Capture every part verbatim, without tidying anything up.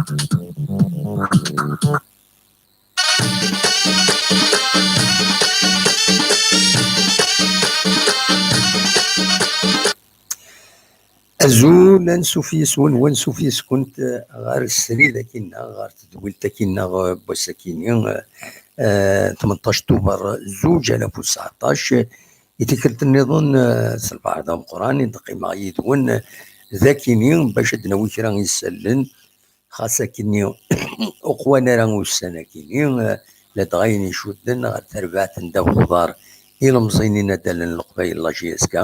Azul, ansuf yes-wen, wansuf yes-kent, eh, ɣer srid akkin-nneɣ, ɣer tedwilt akkin-nneɣ, eh, n wass akkin-nni, eh, eh, tmenṭac Tubeṛ zuǧ alaf u tseɛṭac, i tikkelt nniḍen, eh, s lferḥ d ameqqran i d-qqimeɣ yid-wen, eh, d akkin-nni bac ad d-nawi kra n yisallen, xas akkenni uqwan ara ussan akkenni, eh, ladɣa ayen icudden ɣer terbaɛt n ddabex uḍar ilemẓiyen inaddalen n Leqbayel, la J S K,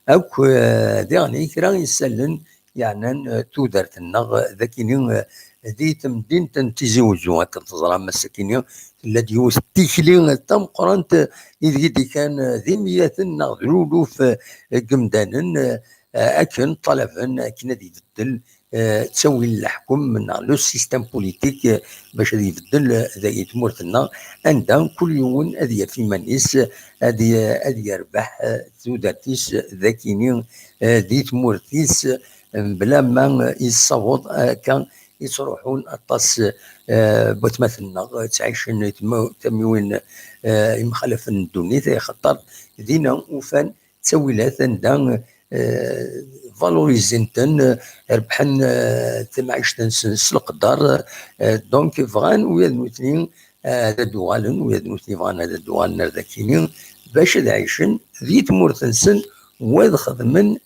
akk, eh, diɣen i kra isallen yeɛnan, eh, tudert-nneɣ, eh, d akkenni, eh, di temdint n Tizi Uzzu. Akken teẓram, ass akkenni tella-d yiwet n tikli, eh, tameqqrant, eh, ideg i d-ikkan, eh, d imyaten neɣ d luluf, eh, n yemdanen, eh, eh, akken ṭṭalaben akken ad ibeddel, eh, ttawil n leḥkem neɣ le système politique, eh, bac ad ibeddel, eh, dagi tmurt-nneɣ, anda kul yiwen ad yaf iman-is, eh, ad y-, ad yerbeḥ, eh, tudert-is, eh, d akkenni, eh, di tmurt-is, eh, mebla ma, eh, yessaweḍ akka i ttruḥun aṭas, eh, n watmaten-nneɣ, eh, ttɛicen i tma-, tamiwin, eh, imxalafen n ddunit, axaṭer dinna ufan ttawilat anda, eh, valorizin-ten, eh, rebḥen, eh, tamɛict-nsen s leqder, eh, donc bɣan ula d nutni, eh, ad d-uɣalen, ula d nutni bɣan ad d-uɣalen ar dakini, bac ad ɛicen di tmurt-nsen, u ad xedmen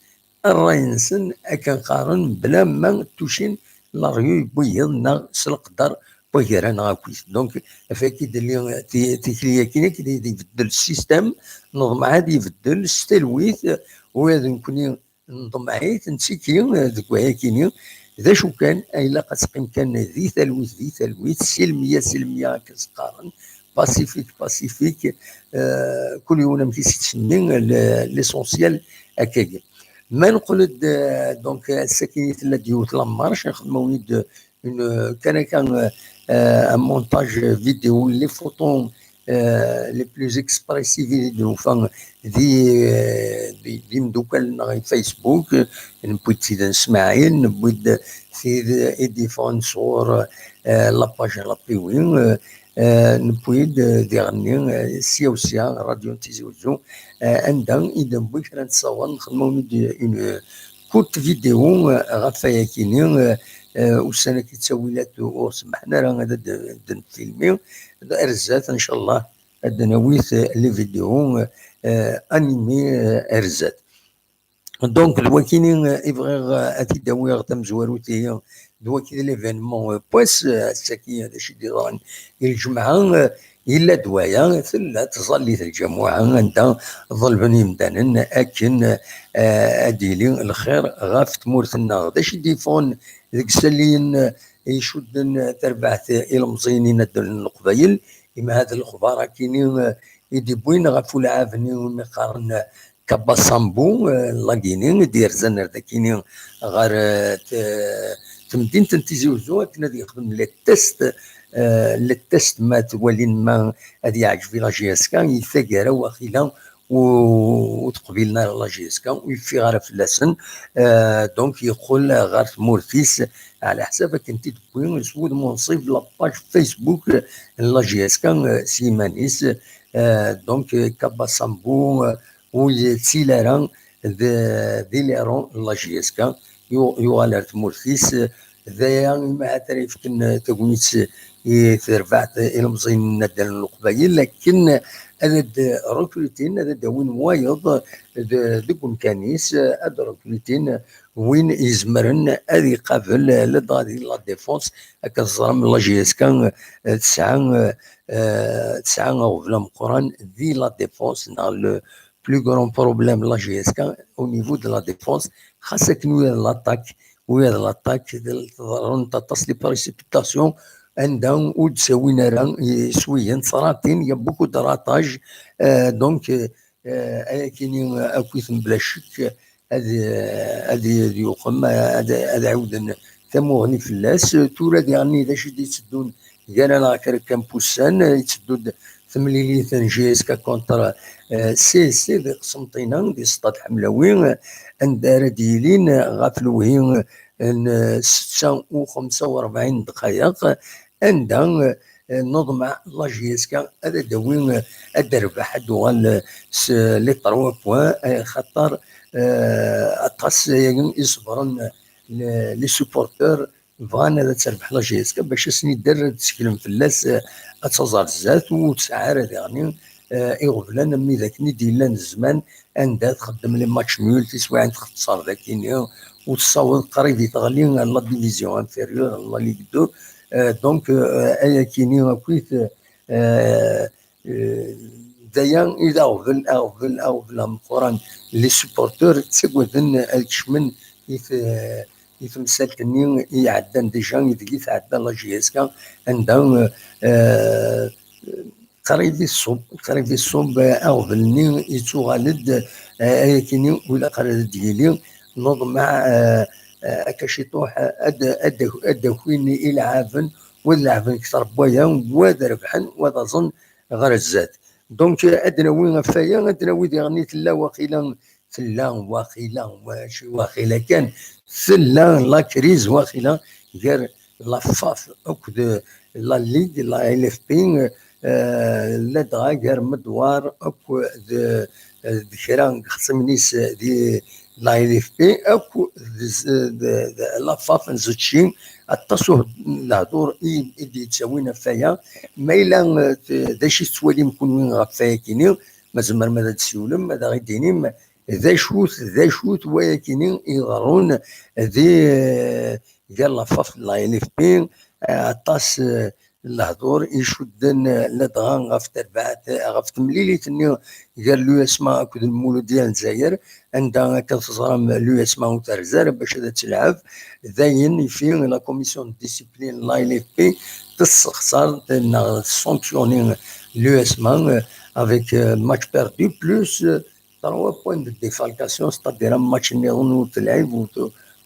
ṛṛay-nsen akken qqaren, bla ma ttucin leṛyu n wiyiḍ neɣ s leqder n waggar-a neɣ akkit. Donc, af-, akken i d-telli ti-, tikli-yakini, akken i d-ibeddel ssistem, neḍmeɛ ad ibeddel s talwit, u ad nekkni nḍemmeɛ-it, nettiki deg wayakini. D acu kan, ilaq ad teqqim kan di talwit, di talwit, silmiya, silmiya, akken s-qqaren, pacifique, pacifique, euh, kul yiwen amek i s-yettsemmi, le-, l'essentiel akkagi. Ma neqqel-d, euh, donc, ass-agi tella-d yiwet la marche, nxedmeɣ-d une, euh, kan akka, euh, euh, un montage vidéo, les photos, euh, les plus expressives i d-nufa di, euh, di, di imeddukal-nneɣ i Facebook, newwi-d tid n Smaɛil, newwi-d tid i d-yeffɣen sɣur, euh, la page n la P W, euh, euh, newwi-d, euh, diɣenni, euh, sya u sya, Radio n Tizi Uzzu, euh, anda i d-newwi kra n tsawer, nxedmeɣ-d une courte vidéo, euh, ɣef wayakini, euh, euh, ussan-agi ttawilat ur semmḥen ara ad d-, d-nfilmi, ar zdat, ncallah, ad d-nawi, euh, les vidéos, euh, animées, euh, ar zdat. Donc, d wakini, euh, i bɣiɣ, euh, ad t-id-awiɣ tamezwarut-ihi, d waki d l'événement, euh, n wass, euh, ass-agi, d acu i d-yeḍran i lǧemɛa, euh, yella-d waya, tella tẓallit n lǧamuɛa anda ḍelben yimdanen akken, eh, ad yili lxir ɣef tmurt-nneɣ. D acu i d-yeffɣen deg isalliyen, eh, icudden, eh, tarbaɛt, eh, ilemẓiyen inaddalen n Leqbayel? Ima hada lexbar akini, eh, i d-iwwin ɣef ulɛab-nni umi qqaren, eh, Kabasambu, eh, n Lagini, i d-yerzan ar dakini ɣer, eh, t-, temdint n Tizi Uzzu akken ad yexdem les tests, eh, les tests ma twalin ma ad yeɛǧeb i la J S K, i taggara waxila ur, ur teqbilen ara la J S K, ur yeffiɣ ara fell-asen. Eh, donc yeqqel ɣer tmurt-is ɛla ḥsab akken t-id-tewwi s wudem unṣib la page Facebook n la J S K, eh, s yiman-is. Eh, donc, eh, Kabasambu, eh, ur yettili ara d, d l'airon n la J S K, yu-, yuɣal ar tmurt-is. D aya imi ahat ara yefken tagnit i terbaɛt ilemẓiyen n naddal n Leqbayel, akken ad d-rekrutin, ad d-awin wayeḍ d-, deg umkan-is, ad d-rekrutin win izemren ad iqabel ladɣa di la défense. Akka teẓram, la J S K, eh, tesɛa, eh, tesɛa aɣbel ameqqran di la défense, neɣ le plus grand problème la J S K au niveau de la défense, xas akken ula d l'attaque, ula d l'attaque, d-, ḍerrent aṭas les précipitations, anda ur d-ttawin ara iswiyen, ttṛatin, il y a beaucoup de ratage, euh, donc, euh, euh, ayakini, euh, akkit mebla ccek, ad, ad, ad yuqem, ad, ad ɛiwden tamuɣli fell-as. Tura diɣenni d acu i d-itteddun gar-aneɣ kra kan n wussan, itteddu-d temlilit n J S K contre, euh, C S C di Qsenṭina, di Stade Ḥemlawi, anda ara d-yilin ɣef lewhi, n setta u xemsa u rebɛin dqayeq, anda, eh, neḍmeɛ la J S K ad d-tawi, eh, ad d-terbeḥ, ad d-tuɣal, eh, s les trois points, eh, xaṭer, eh, aṭas i ṣebren, eh, les supporters bɣan ad terbeḥ la J S K bac ad sen-idder ad tteklen fell-as, eh, ad taẓ ar zdat, ur tesɛi ara diɣen, eh, iɣeblan am wid akken i d-yellan zzman, anda txeddem les matchs nuls, tiswiɛin txeṣṣer dagini, ur tessaweḍ qrib i teɣli ar la division inférieure, ar la Ligue deux. Euh, donc, euh, ayakini akkit, euh, euh, d aya i d aɣbel, aɣbel, aɣbel ameqqran. Les supporters ttaggaden ad kecmen i t-, i temsalt-nni i iɛeddan déjà, ideg i tɛedda la J S K, anda, euh, qrib i tṣub, qrib i tṣub, eh, aɣbel-nni yettuɣal-d, eh, ayakini ur ilaq ara ad d-yili, neḍmeɛ, eh, eh, akka ciṭuḥ, eh, ad, ad, ad d-akin ilɛaben, wa ad leɛben kter n waya, wa ad rebḥen, wa ad aẓen ɣer zdat. Donc, eh, ad d-nawi ɣef waya, ad d-nawi diɣen i tella waqila tella waqila, mačči waqila kan, tella la crise waqila gar la FAF akked la Ligue, la L F P, eh, ladɣa gar Medwar akked, eh, d kra n yexṣimen-is di la L F P, akked d, d, d la FAF n Zucci, aṭas n lehdur i, i d-yettawin ɣef waya. Ma yella, eh, d acu i tettwalim kunwi ɣef wayakini, ma tzemrem ad d-tsiwlem, ad aɣ-d-tinim, d acu-t, d acu-t wayakini iḍerrun di, gar la FAF d la L F P, eh, aṭas, eh, n lehdur icudden, eh, ladɣa ɣef terbaɛt, eh, ɣef temlilit-nni gar l'U S M A akked Lmuludya n Lezzayer, anda akken teẓram l'U S M A ur terzi ara bac ad telɛeb. Dayen, ifi la commission de discipline n la L F P tessexṣar neɣ tessanctionner l'U S M A, eh, avec, eh, match perdu plus, eh, trois points de défalcation, c'est-à-dire un match nniḍen ur telɛib, u,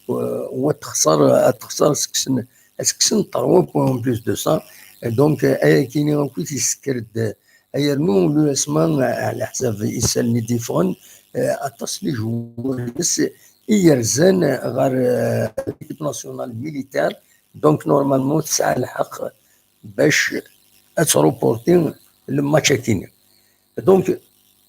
u, u ad texṣer, ad texṣer seg-sen, ad seg-sen trois points en plus de ça. Et donc, eh, ayakini akk i t-yessekker-d, eh, ayernu l'U S M A, eh, ɛla ḥsab isallen i d-yeffɣen, eh, aṭas n les joueurs-ines i yerzan ɣer, eh, l'équipe nationale militaire. Donc, normalement, tesɛa lḥeqq bac ad tṛuporti le match-akini. Donc,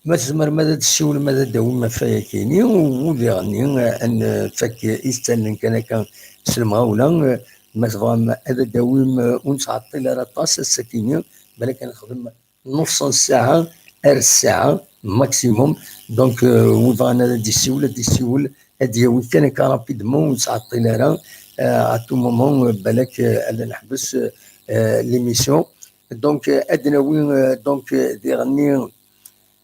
ma tzemrem ad d-tessiwlem, ad d-tawim ɣef wayakini, u diɣen ad nfak istallen kan akka s lemɣawla, ma tebɣam ad d-tawim, ur nettɛeṭṭil ara aṭas ass-akini, balak ad nexdem nus n ssaɛa ar ssaɛa maximum. Donc, euh, wi bɣan ad d-yessiwel, ad d-yessiwel, ad d-yawi kan akka rapidement, ur nettɛeṭṭil ara, euh, à tout moment, euh, balak, euh, ad neḥbes, euh, l'émission. Donc, euh, ad d-nawi, euh, donc, euh, diɣenni,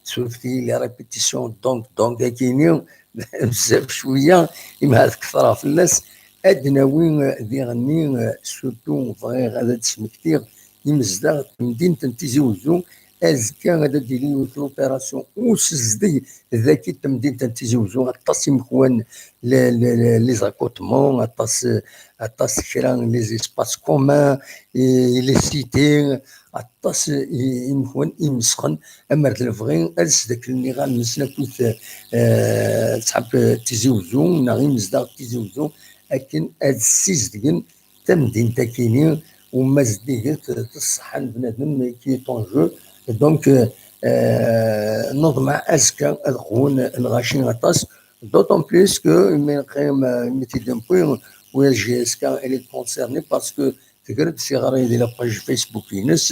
surfet-iyi les répétitions, donc, donc, akini, bezzaf cwiya, imi ad kefreɣ fell-as, ad d-nawi, euh, diɣenni, euh, surtout, bɣiɣ ad d-smektiɣ imezdaɣ n temdint n Tizi Wezzu, azekka ad d-tili yiwet l'opération usezdeg dagi n temdint n Tizi Wezzu, aṭas imekwan, le, le, le, les accotements, aṭas, aṭas kra, les espaces communs, et les cités, aṭas i, imekwan imesxen, amer d lebɣi ad sdaklen iɣallen-nsen akked, eh, ṣṣḥab Tizi Wezzu, neɣ imezdaɣ Tizi Wezzu, akken ad ssizdgen tamdint akini, u ma zeddiget ṣṣeḥḥa n bnadem qui est en jeu. Donc, euh, neḍmeɛ azekka ad qwun lɣaci aṭas, d'autant plus que imi neqqim, euh, imi t-id-newwi u J S K, elle est concernée parce que tegra-d tiɣri di la page Facebook-ines,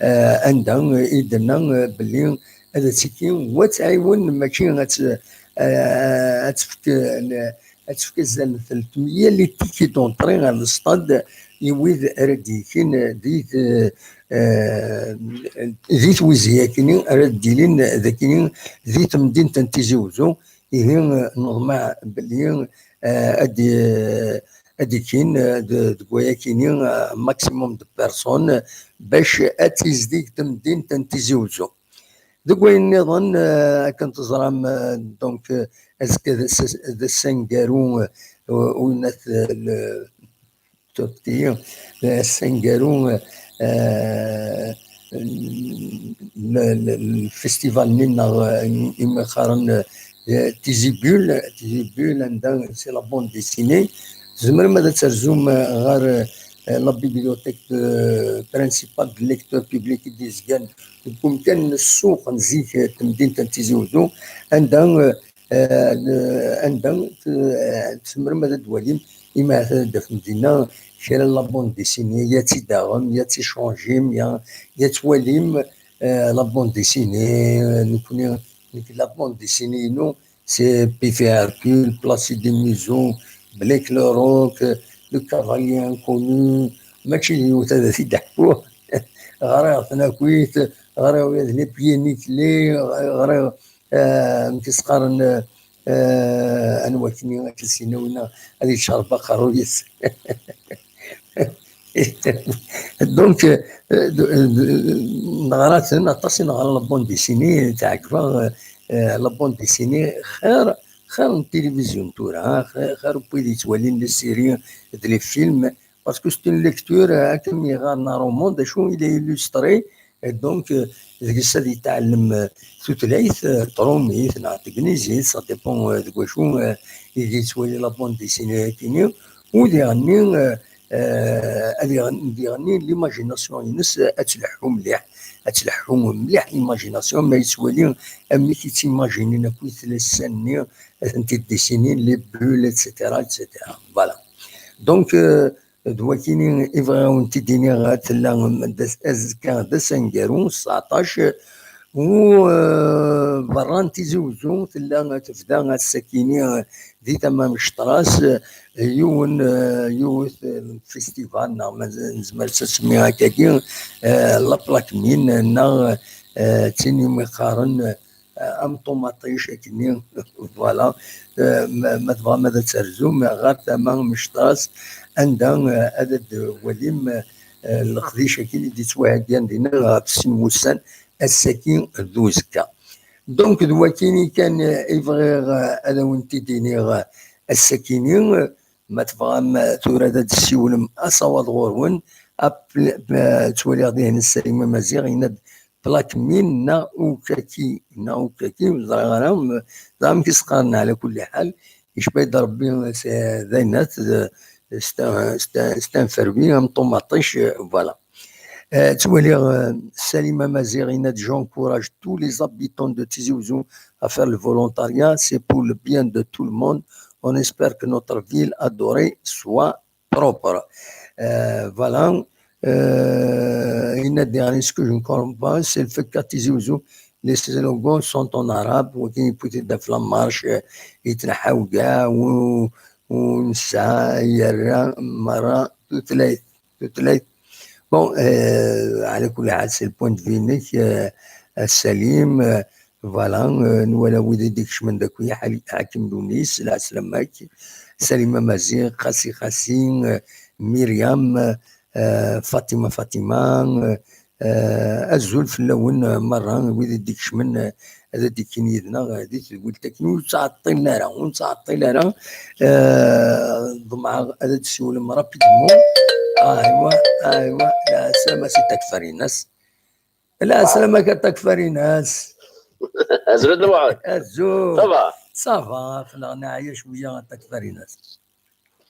euh, anda, euh, i d-tenna, euh, belli ad tiki wa tɛiwen, mačči ad tt-, euh, ad tefk, euh, ad tefk azal n telt meyya les tickets d'entrée ɣer le stade i wid ara d-yekin di, eh, di twizi akini ara d-ilin dakini di temdint n Tizi Wezzu. Ihi, eh, neḍmeɛ belli, eh, ad d-, ad d-ikin, eh, d-, deg wayakini, eh, maximum de personnes bac ad tizdig temdint n Tizi Wezzu. Deg wayen nniḍen, eh, akken teẓram, eh, donc, eh, azekka d ass, d ass aneggaru, eh, u-, uyennat, eh, le, turkti, eh, d ass aneggaru, eh, le, le, le festival-nni neɣ, eh, imi qqaren, eh, Tizi Bulle, Tizi Bulle, anda c'est la bande dessinée, Tzemrem ad terzum ɣer la bibliothèque principale de lecteurs publics i d-yezgan deg umkan n ssuq n zik n temdint n Tizi Uzzu, anda anda tzemrem ad d-twalim, imi ahat ad d-tafem dinna kra n la bande dessinée, ya tt-id-taɣem, ya tt-id-taɣem, ya tt-twalim. La bande dessinée, nekkni, nekk la bande dessinée-inu, c'est Pifi Hercule, Placide et Museau, Black le Rock, Le Cavalier Inconnu, mačči d yiwet ad t-id-ḥkuɣ. Ɣriɣ-ten akkit, ɣriɣ les Pieds Nickelés, ɣriɣ amek i s-qqaren, anwa-ken-i akken s-yenna winna ad yeččerb aqerruy-is. Donc, neɣra-ten aṭas i neɣra la bande dessinée, teɛǧeb-aɣ la bande dessinée xir xir n tilivizyu n tura, xir n wid yettwalin les séries d les films, parce que c'est une lecture, akken mi ɣaren un roman, d acu, il est illustré, et donc deg-s ad yetɛellem tutlayt, trumit neɣ tegnizit, ça dépend deg wacu i yettwali la bande dessinée-agi-nni, u diɣenni ad diɣenni l'imagination-ines ad tleḥḥu mliḥ, ad tleḥḥu mliḥ l'imagination, ma yettwali amek i ttimajinin akk tlassa-nni, ad tent-id-dessinin, les bulles, et cetera, et cetera. Voilà. Donc, d wakini i bɣiɣ ad wen-t-id-iniɣ, tella azekka d ass aneggaru, sseɛṭac, u berra n Tizi Uzzu tella tebda ass-akini di tama n Mecṭras, yiwen, yiwet n festival, neɣ ma nezmer ad s-nsemmi akkagi, la plaque mine, neɣ d tin umi qqaren am ṭumaṭic akkenni. Voilà. Ma tebɣam ad terzum ɣer tama n Mecṭras, anda ad d-twalim leqdic akkin i d-yettwaheggan dinna ɣef sin wussan, ass-agi d uzekka. Donc d wakini kan i bɣiɣ ad awen-t-id-iniɣ ass-akini. Ma tebɣam tura ad d-tessiwlem asawaḍ ɣur-wen, ttwaliɣ dihin Salim Amaziɣ yenna-d plaque mine neɣ ukaki, neɣ ukaki, ur ẓriɣ ara, ẓriɣ amek i s-qqaren ɛla kulli ḥal, yecba-yi-d Rebbi, d ayenat, c'est un ferbi, am ṭumaṭic, voilà. Ttwaliɣ Salim Amaziɣ yenna-d: j'encourage tous les habitants de Tizi Ouzou à faire le volontariat, c'est pour le bien de tout le monde, on espère que notre ville adorée soit propre. Voilà. Yenna-d diɣen: ce que je ne comprends pas, c'est le fait qu'à Tizi Ouzou les slogans sont en arabe, wagi yewwi-t-id ɣef la marche, yettneḥḥa wegga, u nesɛa, yerra merra tutlayt, tutlayt. Bon, ɛla kulli ḥal, c'est le point de vue-inek a Salim. Voilà, nwala wid i d-ikecmen d akk Ḥakim Dunis, lɛeslama-k, Salim Amaziɣ, Qasi Qasi, Myriam, Fatima Fatima, azul fell-awen merra wid i d-ikecmen, ad d-ikkin yid-neɣ di tedwilt akken ur ttɛeṭṭilen ara, ur ttɛeṭṭil ara. Ḍemɛeɣ ad d-tessiwlem rapidement. Aywa, aywa, lɛeslama si Takfarinas. Lɛeslama-k a Takfarinas. Azul a Dda Muḥend. Azul. Ça va? Ça va, aql-aɣ neɛya cwiya a Takfarinas.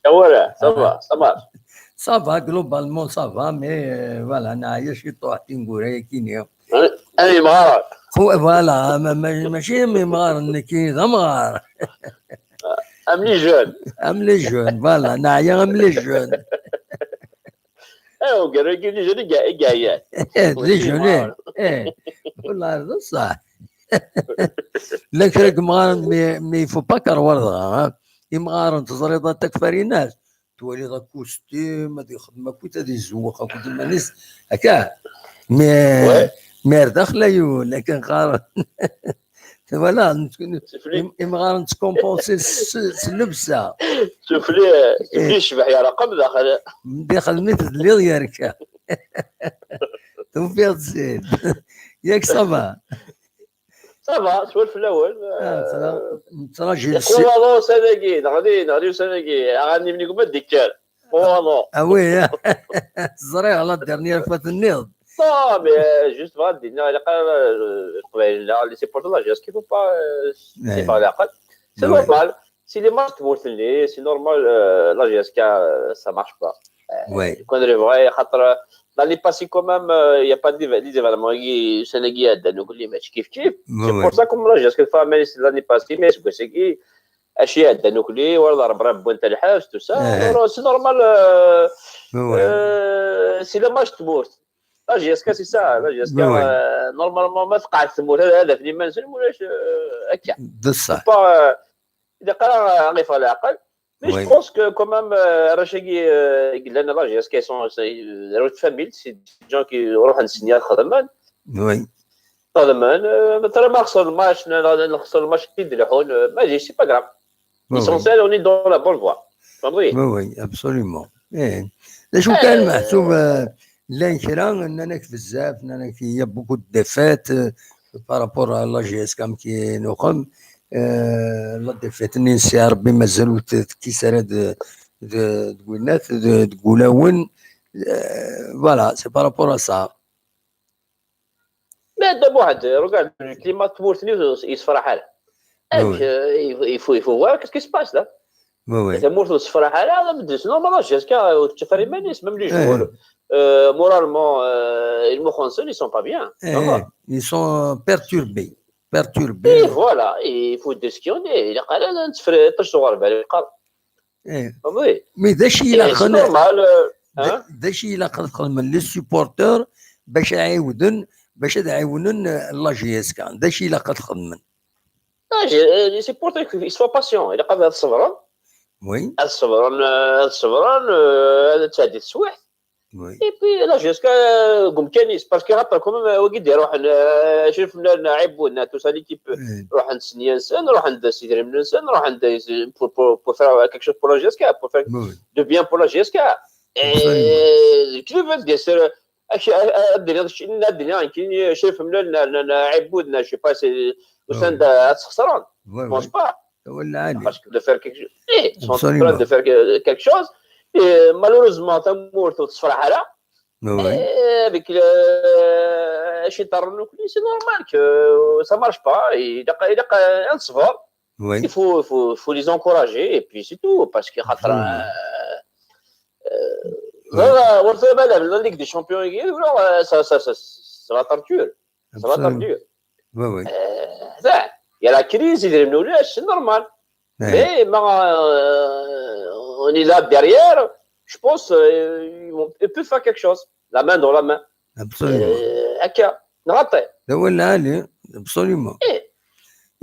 Awala, ça va, ça marche. Ça va, globalement ça va, mais voilà, neɛya ciṭuḥ tineggura-agi-nni. Ay imɣaren. Voilà, mačči am imɣaren, nekki d amɣar. Am les jeunes. Am les jeunes, voilà, neɛya am les jeunes. Eh, ugar-agi d les jeunes i yeɛyan. Eh, d les jeunes, eh. Wala d ṣṣeḥ. La kra n yemɣaren, mais il faut pas kṛwar dɣa. Imɣaren, teẓriḍ a Takfarinas, twaliḍ akustim, ad ixdem akkit, ad izewweq akkit iman-is, akka. Mais ar daxel ay ul, akken qqaren. Voilà, imɣaren ttkumpansin s llebsa. Sufli, sufli yecbeḥ yerqem, daxel. Daxel mi telliḍ yerka. Tufiḍ-tt-id. Yak ça va. Ça va, swal fell-awen. Nettraǧi. Iqwa waḍu ussan-agi, neɣli, neɣli ussan-agi, aɣanim-nni gma d-ikker. Iqwa waḍu. Ah oui, ẓriɣ la dernière fois tenniḍ. Non, mais juste bɣiɣ ad d-iniɣ, ilaq ara Leqbayel-nneɣ, les supporters de la jeunesse, qu'il faut pas, c'est pas leɛqel. C'est normal. C'est l'image de tmurt-nni, c'est normal, euh, la J S K, euh, ça marche pas. Euh, Ouais. Quand on est vrai, خاطر, euh, l'année passée quand même, euh, il y a pas de, les événements, l'année-ci, il y a des matchs kif kif. Ouais, C'est ouais. Pour ça, comme la J S K, l'année passée, mais c'est quoi, c'est qui, اش هي عندنا نوكلي ولا راه برا بون تاع الحبس tout ça. آه. Alors, c'est normal, euh, Ouais, ouais. euh, c'est l'image de tmurt. La J S K, c'est ça. La J S K, Ouais, ouais. euh, normalement, ما تقعد تموت. هذا في ما نسلم ولاش, euh, هكا. بصح. Pas, euh, إذا قرا غير في العقل. Mais Oui. Je pense que quand même, euh, الرشاقي, euh, يقول لنا la J S K, c'est, c'est, c'est famille, c'est des gens qui يروحوا للسنيا خدمين. Oui. خدمين, euh, مثلا ما خسر الماتش, نخسر الماتش كي يدلحون, euh, ما يجيش, c'est pas grave. Oui, oui. L'essentiel, on est dans la bonne voie. فهمتي؟ Oui, oui, absolument. ايه. D acu kan, meḥsub, eh, llan kra, nnan-ak bezzaf, nnan-ak il y a beaucoup de défaites, eh, par rapport à la J S K am ki nuqem, eh, la défaite-nni n Si Ṛebbi mazal ur t-, tekkis ara d, d, d winnat, d, deg wulawen. Eh, voilà, c'est par rapport à ça. Mais d'abord, regarde, le climat de tmurt-nni, il se fera. Ah oui. Il faut, il faut voir qu'est-ce qui se passe là. Oui, oui. Tamurt ur tessefraḥ ara, la J S K ur tettaf ara iman-is, même les joueurs, euh, moralement, euh, ils sont pas bien. Eh, ils sont perturbés. Perturbés. Et voilà, il faut de ce qu'on est. Il a quand même un petit frère, pas sur le bal. Eh. Oui. Mais d acu i ilaqen, normal. D acu i ilaqen ad xedmen les supporters باش ad ɛiwden, باش ad ɛiwnen, eh, la J S K? D acu i ilaq ad xedmen? Ah, les supporters, ils soient patients. Il a quand même صبرا. Oui. صبرا, صبرا, هذا تهدي السواح. Oui. Et puis la J S K, comme Kenis, parce que rappelle quand même, وقيد يروح, شوف, عيبونا, tout ça, l'équipe, روح عند سنيانسن, روح عند سيدريمنسن, روح عند, pour, pour, pour faire quelque chose pour la J S K, pour faire de bien pour la J S K. Et le club, bien sûr, الدنيا, الدنيا, شوف, عيبونا, je sais pas, c'est, وسند, تخسران. Je pense pas. ولا عادي. Parce que de faire quelque chose. Eh, ils sont en train de faire quelque chose. Et malheureusement, تمورت وتصفر حالة. Oui. Avec le, c'est normal que ça marche pas. Il a, il a un sport. Oui. Il faut, faut, faut les encourager et puis c'est tout. Parce que, euh, euh, la Ligue des Champions, ça, ça, ça, ça va être dur. Ça va être dur. Oui, oui. Il y a la crise, c'est normal. Mais, mais euh, on est là derrière. Je pense euh, on peut faire quelque chose. La main dans la main. Absolument. هكا نغطي. لا ولا علي. Absolument. إيه.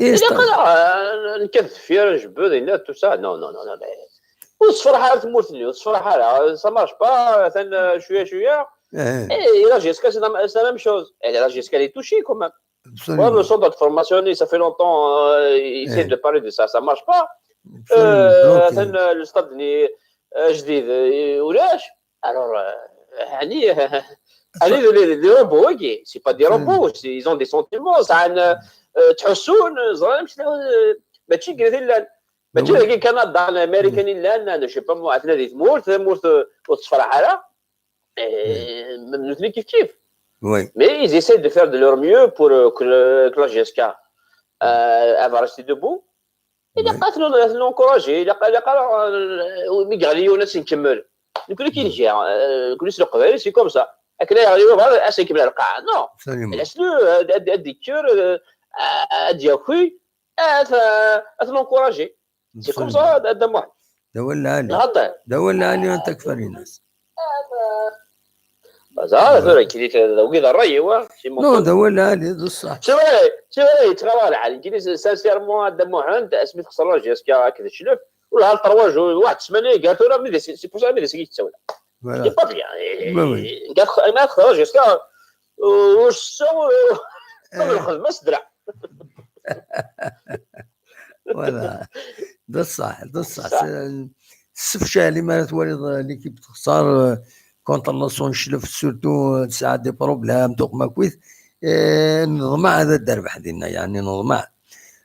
إيه, إذا قال نكذب فيها, نجبد, tout ça. Non, non, non, non. وتصفر حالة تمورتني, وتصفر حالة, ça marche pas, شوية شوية. إيه, la J S K, c'est la même chose. Et la J S K, elle est touchée quand même. Absolument. Le centre de formation, ça fait longtemps, euh, il essaie de parler de ça, ça marche pas. Le stade, euh, جديد, ولاش. Alors, euh, يعني, les, les robots, c'est pas des robots, ils ont des sentiments, ça, euh, تحسون, ماشي كذا, ماشي كي كندا, الامريكان, je sais pas, moi, عندنا دي تمورت, تمورت وتصفر حالة. Même nous, كيف كيف. Oui. Mais ils essaient de faire de leur mieux pour euh, que, le, que la J S K euh, elle va rester debout. Il a قالت له, قالت له encourager, il a قال, قال, مي قال لي يونس نكمل. نقول لك نجي, نقول لك القبائل, c'est comme ça. هكذا يغلي, هذا اش يكمل القاعه. Non. Absolument. Laisse-le, هذا الدكتور, هذا ياكل, هذا encourager. C'est comme ça, هذا محمد. داول العالي. نهضر. داول العالي وانت كفر الناس. مازال ثورة كذي, وكذا الرأي هو, c'est mon Non, point. داول العالي, بصح. C'est vrai, c'est vrai, يتغير العالي. كي sincèrement, هذا محمد, اسمي تخسر la J S K هكذا شلف. ولا هال trois jours, واحد السمانة قالت له, mais c'est, c'est pour ça, mais c'est qui تسوي. Voilà. C'est pas bien. Oui, oui. قالت خ-, ما تخسر la J S K. وش سوى؟ آه. الخدمة سدرع. Voilà. بصح, بصح. صح. س-, السفشة اللي ما توالي l'équipe تخسر, آه, contre la Seychelles, surtout, آه, تسعة des problèmes, donc ما كويس. آه, نظمع هذا الدرب حدينا, يعني, نظمع.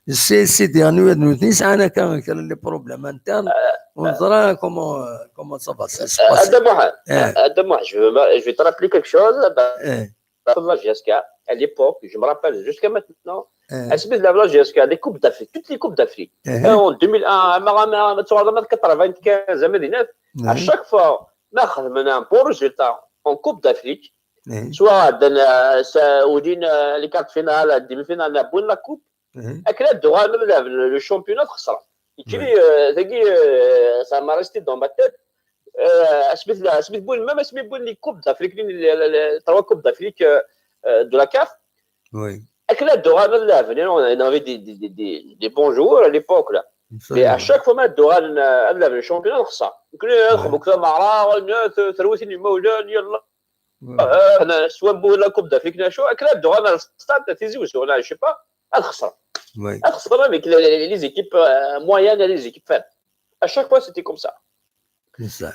C'est, c'est des années, nous, نسعى أنا كان, كان les problèmes internes, on verra comment, comment ça va se passer. هذا محمد, آه. هذا محمد, je veux, je vais te rappeler quelque chose. آه. La J S K, à l'époque, je me rappelle jusqu'à maintenant, Asmi tella la J S K, les coupes d'Afrique, toutes les coupes d'Afrique. En deux mille un, ama, ama, ama, quatre-vingt-quinze, ama dinat, à chaque fois, ma xedmen un bon résultat en Coupe d'Afrique, soit dans, euh, ça, ou dans, euh, les quarts de finale, les demi-finales, la bonne la coupe, akken ad d-uɣalen ad lɛeben le championnat xesren. Yekkini, euh, tagi, euh, ça m'a resté dans ma tête. Euh, asmi t-, asmi t-wwin, même asmi wwin les coupes d'Afrique, les, les, les, les trois coupes d'Afrique, euh, euh, de la CAF. Akken ad d-uɣalen ad lɛeben, on avait des, des, des, des, des bons joueurs à l'époque, là. Mais à chaque fois ma d-uɣalen, euh, ad lɛeben le championnat, nexṣer. Nekkni ad nxeddem akk tameɣra, terwit n yimawlan, yalla. Ah, ah, swa wwin la Coupe d'Afrique, neɣ acu, akken ad d-uɣalen ar stade Tizi Uzzu, neɣ je sais pas, ad xesren. Ad xesren avec les, les, les équipes, euh, moyennes et les équipes faibles. À chaque fois, c'était comme ça.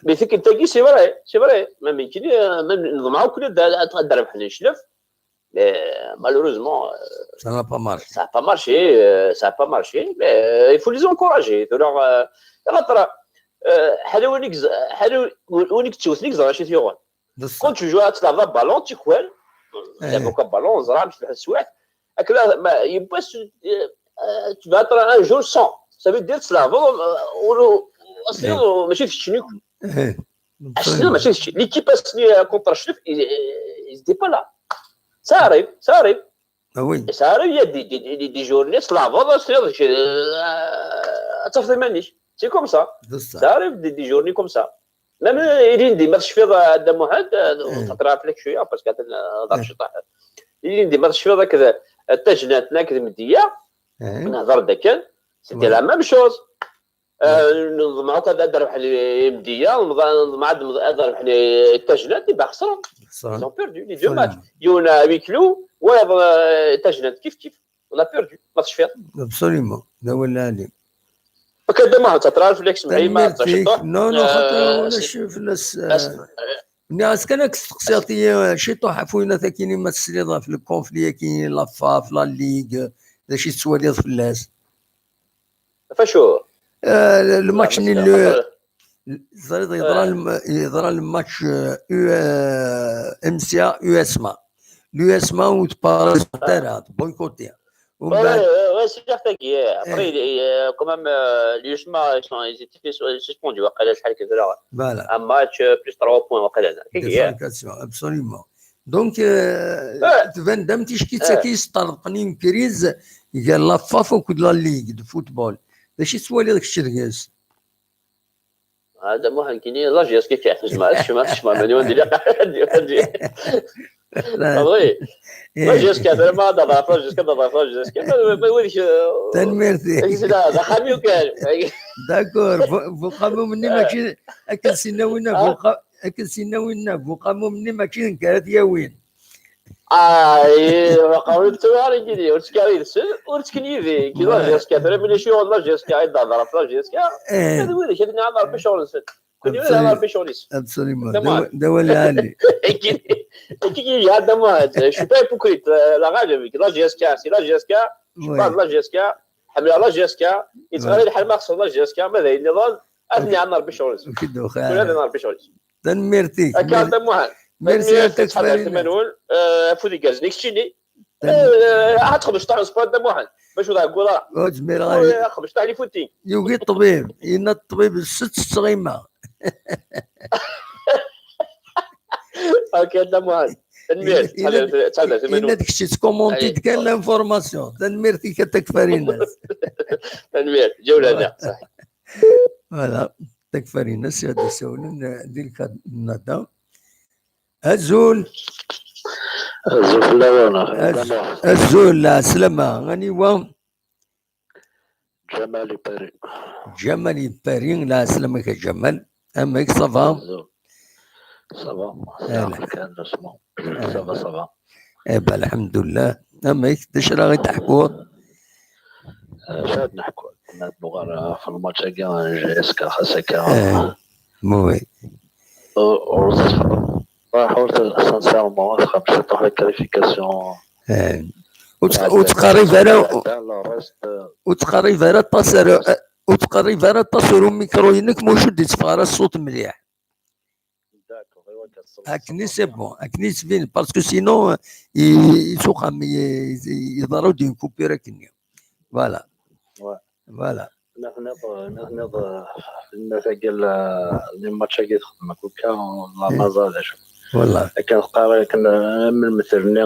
Mais c'est que c'est vrai, c'est vrai. Même, euh, même, neḍmeɛ akk ad, ad, ad rebḥen leclef. Mais, euh, malheureusement, euh, ça n'a pas marché. Ça n'a pas marché, euh, ça n'a pas marché. Mais, euh, il faut les encourager. Il faut leur, euh, leur, euh, ḥala win i yez-, ḥala win i yettewten i yeẓran acu i t-yuɣen. Quand tu joues à la balle, tu crois, c'est pourquoi ballon, ẓran, tu fais souhait. Avec là, bah, il peut se, euh, euh, tu vas être un jour sans. Ça veut dire que la balle, euh, on, on, on, ماشي في الشنو. L'équipe, euh, contre Chenef, ils, ils étaient pas là. Ça arrive, ça arrive. Ah oui. Et ça arrive, il y a des, des, des, des journées, c'est la balle, c'est, euh, c'est comme ça. Ça arrive des, des journées comme ça. Même, euh, ilin-d ma tecfiḍ, euh, a Dda Muḥend, euh, xaṭer ɣef lak cwiya, parce que atan, euh, hḍer ciṭuḥ. Ilin-d ma tecfiḍ akked, euh, Tajnant, akked Mdiya, nehḍer-d akken, c'était la même chose. Euh, neḍmeɛ akk ad, ad rebḥen i Mdiya, neḍmeɛ ad, ad rebḥen i Tajnant, i xesren. Ils ont perdu les deux matchs. Yiwen à huis clos, wayeḍ, euh, Tajnant, kif kif. On a perdu, ma tecfiḍ. Absolument. D awal lɛali. Akka d ma ɣ-teṭṭra fell-ak, semmeḥ-iyi ma ɣ-teṭṭra ciṭuḥ. Non, non, xaṭer ulac fell-as, euh, nniɣ-as kan ad k-steqsiɣ tiyi, euh, ciṭuḥ ɣef winat akkin ma tesliḍ ɣef le conflit akkin, la FAF, la Ligue, d acu i tettwaliḍ fell-as? Ɣef acu? Euh, le, le match nul, le, teẓriḍ, yeḍra le, yeḍra le match, euh, U, euh, M C A U S M A. L'U S M A ur tparticipant ara, tboycotter. Ouais, ouais, c'est certain qu'il y a. Après, il est, euh, quand même, euh, l'U S M A, ils sont, ils étaient sus-, suspendus, waqila, شحال كذا. Voilà. Un match, euh, plus trois points, waqila. Défalcation, absolument. Donc, euh, tban-d am tickit-agi yesṭerḍqen une crise gar la FAF akked la Ligue de football. D acu i tettwaliḍ kečč deg-s? هذا مو هنكيني، la J S K كيف اسمها، اسمها، اسمها من يوم دي. Oui. La J S K، أنا ما أقدر أعرف la J S K، ما أقدر أعرف la J S K. ما، ما، ما، وين ش-، Tanemmirt-ik. هذا خامي وكان. D'accord. Bu-, buqamum-nni mačči, akken sinna winna, buqa-, akken sinna winna, buqamum-nni mačči d nekk ara t-yawin. Ah, eh, waqila ur ttuɣal yid-i, ur ttekkar yid-sen, ur ttekken yid-i. Kra la J S K, tura mini ciɣel la J S K, ay d-hḍer ɣef la J S K. Ad wid ad nɛam Rebbi ccɣel-nsen. Kul yiwen ad nɛam Rebbi ccɣel-is. Absolument. D awal lɛali. Kiki, kiki, ya, d amuhad. Je suis pas hypocrite, euh, la rage avec la J S K, c'est la J S K, je parle de la J S K, ḥemmleɣ la J S K, yettɣari lḥal ma xseɣ la J S K, ma d ayen nniḍen, ad nɛam Rebbi ccɣel-is. Kul ad nɛam Rebbi ccɣel-is. Tanemmirt-ik. Akka, a Dda Muḥend. Merci a Takfarinas. Ttḥadar iman-nwen, eh, afud igerrzen i keččini. Eh, ad txedmeḍ ciṭuḥ n sport, a Dda Muḥend, bac ur tɛegguḍ ara. Ur zmireɣ ara. Eh, xdem ciṭuḥ n ifutting. Yugi ṭṭbib, yenna ṭṭbib, sett ttɣima. Akka, a Dda Muḥend. Tanemmirt. Yenna-d kečč tettkumuntiḍ kan l'information. Tanemmirt-ik a Takfarinas. Tanemmirt. Ǧawlana. Voilà. Takfarinas, ad d-isawlen, eh, di lkad n Nada. Azul. Azul fell-awen. Az-, azul, lɛeslama. Aniwa? Ǧamal i Paris. Ǧamal i Paris, lɛeslama-k a Ǧamal. Amek, ça va? Azul. Ça va. Ala. Ça va, ça va. Eh ben, lḥemdullah. Amek, d acu ara ɣ-d-teḥkuḍ? Eh, acu ad neḥku? Ad nuɣal, eh, ɣef lmatch-agi n J S K, xas akka. Eh, oui. Ur, ur, sincèrement, ad xedmeɣ ciṭuḥ la qualification. Eh. Ur tt-, ur ttqerrib ara, ur ttqerrib ara aṭas ar, ur ttqerrib ara aṭas ar umikru-inek, ma ur d-itteffeɣ ara ṣṣut mliḥ. D'accord, iwa kan. Akken c'est bon, akken yettbin, parce que sinon, euh, i- isuqam i- i- yeḍra-d une coupure akken. Voilà. Ouais. Voilà. Nniḍ, nniḍ, nniḍ, nniḍ, tagi, les matchs-agi txedmeḍ akka, la maza d acu. Voilà. Akken teqqar, akken, am lmettel-nni,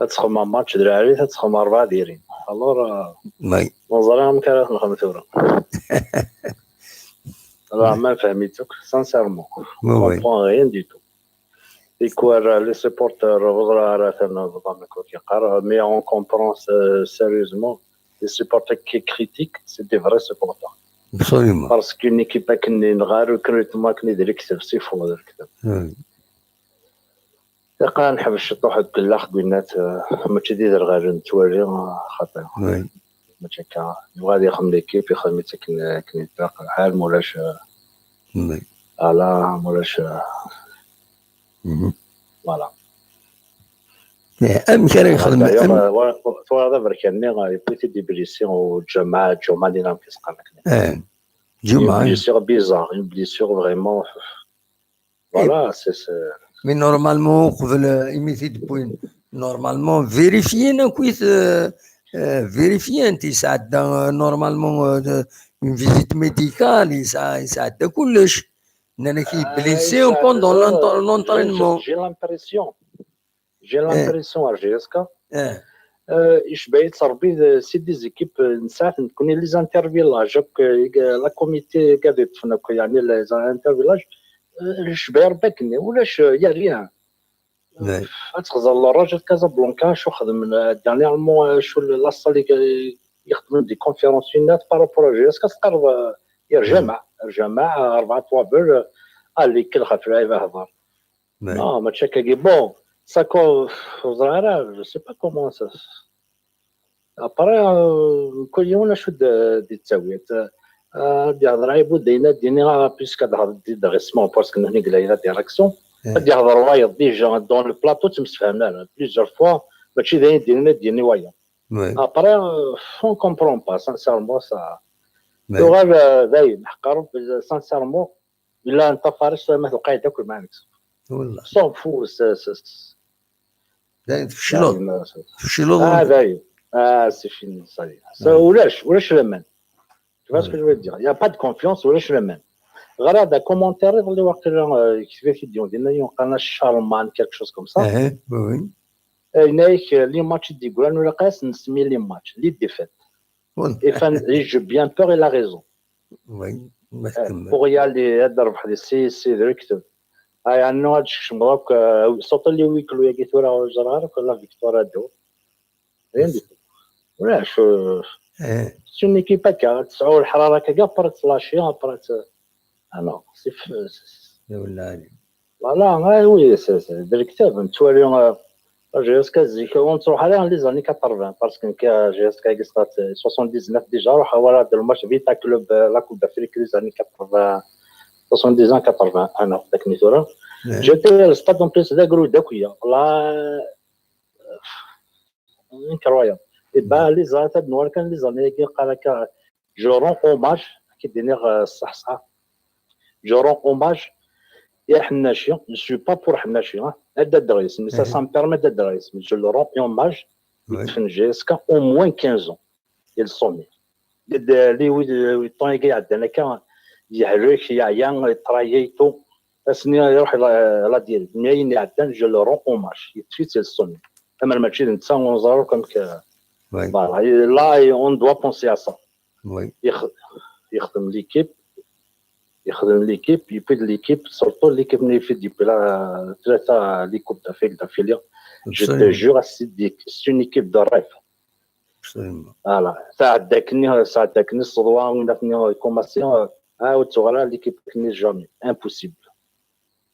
ad txedmeḍ match d lɛali, ad txedmeḍ rebɛa d irin. Alors, euh, Oui. ur ẓriɣ amek ara t-nexdem tura. Vraiment, fehmi-tt akk, sincèrement. Oui, oui. Comprends rien du tout. Tikwal, les supporters, ur ẓriɣ ara atan bḍan akk yeqqar, mais on comprend, euh, sérieusement, les supporters qui critiquent, c'est des vrais supporters. Absolument. Parce qu'une équipe akken, neɣ recrutement akken, d lekdeb, c'est faux, d lekdeb. Oui. Iqan ḥbes ciṭuḥ deg llax, gwinat, euh, mačči d iderɣalen nettwali, euh, xaṭi. Oui. Mačči akka. Yebɣa ad yexdem l'équipe, yexdem-itt akken, akken ilaq lḥal, mulac, euh, Oui. ala, mulac, euh, Mhm. Voilà. Eh, amek ara yexdem? D'ailleurs, am- euh, wa- wa- twalaḍ aberkan-nni, euh, yewwi-t-id iblisi u Ǧamaɛ, Ǧumaɛ, d amek i s-qqaren akken. Eh, Ǧumaɛ. Une blessure bizarre, une blessure vraiment. Voilà, c'est, c'est- Mais normalement, qbel, euh, imi t-id-wwin, normalement, vérifier, euh, euh, vérifier, yesɛedda, euh, normalement, euh, de- une visite médicale, yesɛa- yesɛedda kullec. Nnan-ak Ah, blessé yesɛedda, pendant euh, l'entra- j'ai- l'entraînement. J'ai l'impression, j'ai Eh. l'impression, à G S K, Eh, euh, icba-yi-d Rebbi, c'est des équipes, euh, nesɛa-tent nekkni, les Intervillage, akk, euh, la comité, gade, yeṭṭfen akk, yeɛni, les Intervillage, euh, icba-yi Rebbi akken, ulac, euh, y a rien. Ouais. Ad txeẓẓer le Raja de Casablanca, acu xedmen, euh, dernièrement, euh, acu la salle i, i xedmen des conférences, une par rapport à G S K, teqqareḍ, euh, yerjama, yerjama, euh, rebɛa ṭwabel, euh, allez, kel ɣef lɛib ahḍer. Ouais. Non, mačči akkagi. Bon, ça, ur ẓriɣ ara, je sais pas comment ça. Après, euh, kul yiwen acu d-, d-yettawi. Euh, ad yehḍer Ɛibud, d ayen ad d-yini, ah, puisque ad d-, d-, d'agrément, parce que nehni la direction. Eh. Ad yehḍer wayeḍ, déjà, dans le plateau, ttemsefhamen ara. Plusieurs fois, mačči d ayen d-yini, ad d-yini wayeḍ. Ouais. Après, euh, on comprend pas, sincèrement, ça. Ouais. Tuɣal, euh, dayen, ḥeqq Rebbi, sincèrement, illa n tafaris, ma tewqay-d akk, ma nekseb. Wallah. S'en fout, c'est, c'est, c'est- Dayen tfecleḍ. Dayen, c'est- Tfecleḍ. Ah, dayen. Ah, c'est fini, ça y est. Ça, Ouais. ulac, ulac laman. Tu vois ce que je veux dire ? Il n'y a pas de confiance, ulac laman. Ɣer-aɣ-d commentaire iḍelli waqila, euh, yekteb-ak-id yiwen dinna, yiwen qqaren-as Charlemagne, quelque chose comme ça. Eh, oui, oui. Yenna-ak, euh, les matchs i d-yeggran, ur ilaq ara ad s-nsemmi les matchs, les défaites. Wallah. Et fan, et j'ai bien peur, il a raison. Oui. Ma Eh, tkemmel. pour y aller, ad d-rebḥ di si, si d lekdeb. Ay, ɛni ad tkecmeḍ akk, euh, surtout les huis clos-agi tura, ur ẓriɣ ara akk la victoire ad d-taweḍ. Rien du tout. Ulac, euh, Eh, c'est une équipe akka, tesɛu lḥerara akka, après tlaci, après t-, ah non, c'est f-, c'est- ya wella Ali. Voilà, ah oui, c'est, c'est, d lekdeb, nettwali, euh, G S K zik, ur nettruḥ ara les années quatre-vingts, parce que nekk, euh, G S K agi stat, euh, soixante-dix-neuf déjà, ruḥ awara de le match Vita Club, euh, la Coupe d'Afrique les années quatre-vingts, soixante-dix ans, quatre-vingts, ah non, akken i tura. Eh, J'étais au stade en plus, d agrud akk-ya. Là, euh, incroyable. Et ben, les années, ad nwali kan les années, qqar akka, je rends hommage, ad k-id-iniɣ, euh, ṣṣeḥ ṣṣeḥ. Je rends hommage à Ḥennaci, je suis pas pour Ḥennaci, hein. Ad d-adreɣ isem, ça, Mhm. Ça me permet d'adreɣ isem. Je le rends hommage, oui. Yedfen G S K au moins quinze ans. Il sommet. Deg les huit, huit ans i iɛeddan akka, yehlek, yeɛya, yeṭraya et tout. Ass-nni iruḥ la, la diri. Mais ayen iɛeddan, je le rends hommage. Yeṭṭef-itt, il sommet. Amer mačči d netta, ur neẓri akk amek. Oui. Voilà. Et là, on doit penser à ça. Oui. Yex-, yexdem l'équipe, yexdem l'équipe, et puis l'équipe, surtout l'équipe-nni i d-yewwi la, tlata les coupes d'Afrique d'affilée. Je te Absolument. Jure, c'est des, c'est une équipe de rêve. Absolument. Voilà. Sɛedda-k-nni, sɛedda-k-nni ṣṣedwa, win akken commencer, ah, ur tuɣal ara l'équipe-nni jamais. Impossible.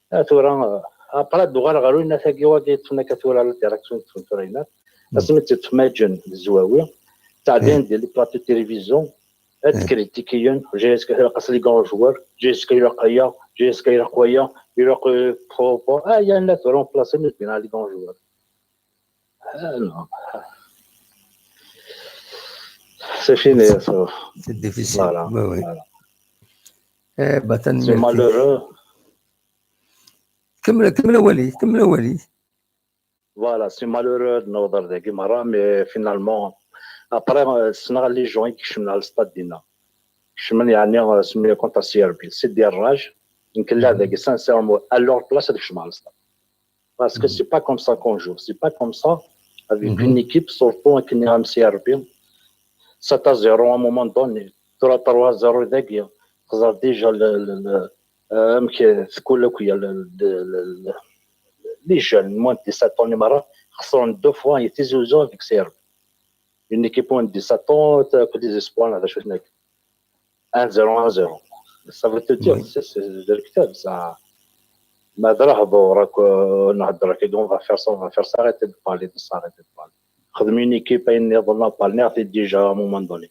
Ah, tura, euh, après, ad d-uɣaleɣ ɣer winat-agi, wagi yeṭṭfen akka tura la direction, yeṭṭfen tura winat. Mm. Asmi tt-yeṭṭef Maǧen Zwawi, ttɛeddayen Mm. di les plateaux de télévision, ad Mm. critiquer, G S K ilaq-as les grands joueurs, G S K ilaq aya, G S K ilaq waya, ilaq, euh, po, po. Ah, il y en a tura remplacé, mais bien les grands joueurs. Ah, non. C'est fini, ça. C'est difficile. Voilà, Oui, oui. Voilà. Eh, bah, C'est malheureux. Kemmel, kemmel awal-ik, kemmel awal-ik. Voilà, c'est malheureux de newweḍ ar dagi merra, mais finalement, après, euh, ssneɣ les gens i ikecmen ɣer le stade dinna. Kecmen, yeɛni, euh, semmi contre C R B. C'est des rages. Nekk lliɣ dagi, sincèrement, à leur place, ad kecmeɣ ɣer le stade. Parce que c'est pas comme ça qu'on joue. C'est pas comme ça, avec une équipe, surtout avec une C R B. Sept à zéro à un moment donné, trois trois zéro dagi. Xẓer déjà le, le, le, euh, amek tkul akk ya le, le, le, le, les jeunes, moins de dix-sept ans, les marins, xesren deux fois, il était zéro zéro avec C R B. Une équipe moins de dix-sept ans, t'as que des espoirs, là, je suis un zéro un zéro. Ça veut te dire, c'est, c'est, c'est, ça, ما درا هضور راك نهضر كي on va faire ça, on va faire ça, arrêtez de parler de ça, arrêtez de parler. خدم une équipe, ayen نظن parler, déjà à un moment donné.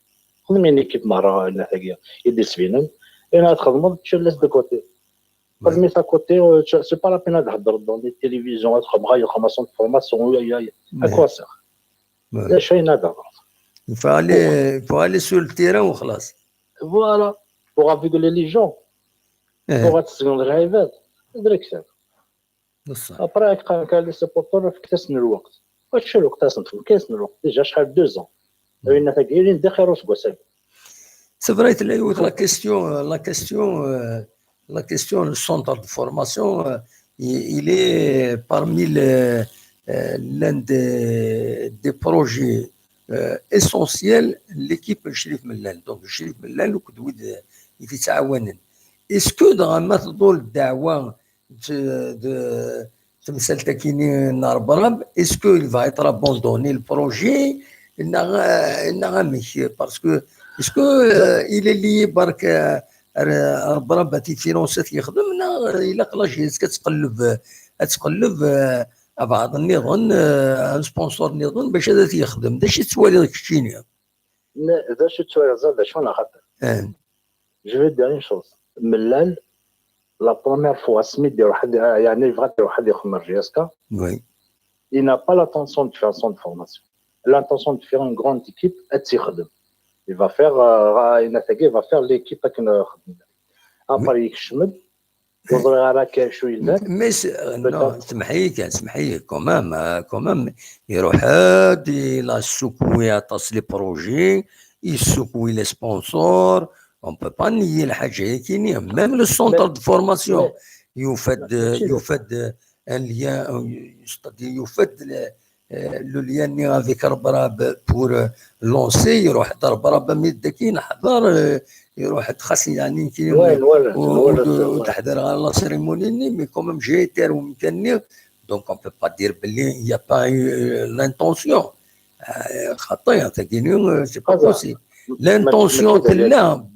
خدم une équipe مرة هنا هي يدي سفينن. انا تخدم تشلس de côté. خدمي à côté, c'est pas la peine de هضر dans les télévisions, تخدم غير خمسة de formation, oui, oui, oui. À quoi ça? لا شيء هذا. Il faut aller, il faut aller sur le terrain وخلاص. Voilà. Pour aveugler les gens. Pour تسجن العباد. درك ça. بصح. Après, quand les supporters, فكتاسن الوقت. واش الوقت اسن كاين الوقت déjà شحال deux ans. وين تاكيرين داخل روس بوسل. C'est vrai, تلا يوت la question, la question, euh, la question, le centre de formation, euh, il, il est parmi les, euh, l'un des, des projets, euh, essentiels l'équipe Chérif Mellal. Donc, Chérif Mellal, وكدويد يتعاونن. Est-ce que dans ma تدور الدعوة de, de, temsalt-akini n Rebrab, est-ce que il va être abandonné le projet neɣ, neɣ amek? Parce que, est-ce que, euh, il est lié برك, euh, Rebrab ad t-ifinansi ad t-yexdem, neɣ ilaq la jeunesse ad tqelleb, ad tqelleb, euh, abɛaḍ nniḍen, euh, un sponsor nniḍen bac ad t-yexdem? D acu i tettwaliḍ keččini? D acu tettwaliḍ d acu neɣ xaṭer? Je vais dire une chose. Mellal, la première fois, asmi d-iruḥ ad, yeɛni yebɣa ad iruḥ ad ixdem ar J S K, Oui. Il n'a pas l'intention de faire son formation. L'intention de faire une grande équipe, ad tt-ixdem. Il va faire, euh, il va faire l'équipe avec une. Après, yekcem-d, ur ẓriɣ ara acu yellan. Mais c'est, euh, non, semḥ-iyi kan, semḥ-iyi, quand même, euh, quand même, iruḥ-d, il a secoué aṭas les projets, il secoue les sponsors, on peut pas nier الحاجة هي كاينة. Même le centre de formation, يوفد, يوفد un lien, euh, c'est-à-dire يوفد le, euh, le lien avec Rebrab pour, euh, lancer, يروح عند Rebrab مي داكي نحضر, euh, يروح خاص يعني كي وتحضر على la cérémonie, mais quand même j'ai été au مكان. Donc on peut pas dire بلي il y a pas eu, euh, l'intention. آه، خطية تاكيني، آه، c'est pas possible. L'intention تلا،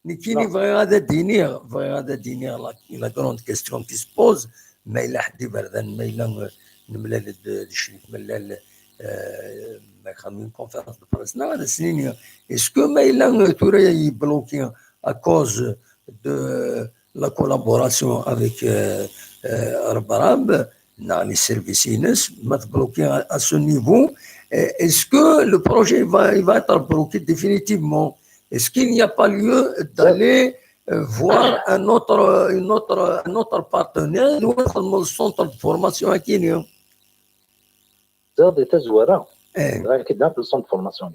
نكيني بغي غادا دينيغ، بغي غادا دينيغ la, la grande question qui se pose, ما إلا حد يبردان، ما إلا نملال د-، د شريف ملال، آه، ما يخدم une conférence de presse، نا غادا سنيني. Est-ce que ما إلا تورا يبلوكي à cause de la collaboration avec, euh, euh, Rebrab, dans les services I N S, ما تبلوكي à, à ce niveau, euh, est-ce que le projet va, il va être bloqué définitivement? Est-ce qu'il n'y a pas lieu d'aller, euh, voir un autre, une autre, un autre partenaire ou un centre de formation à Kenya? زاد تزورا. إيه. راك دار في le centre de formation.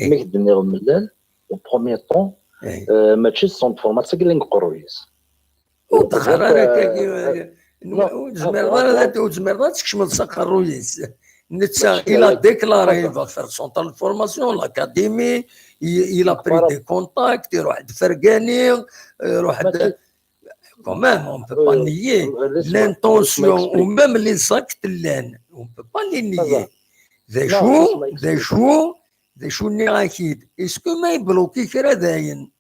إيه. مي كدني ملال، au premier temps, إيه. آه، ماشي le centre de formation اللي نقرويس. وتخرج وتزمر وتزمر تكشم الصقر رويس. نتا il a déclaré il va faire centre de formation, l'académie, il, il a pris des contacts, يروح دفرقاني، يروح د-، quand même, on peut pas nier l'intention ou même les actes, on peut pas les nier. Des jours, des jours, des jours, est-ce que ما يبلوكي كرا داين؟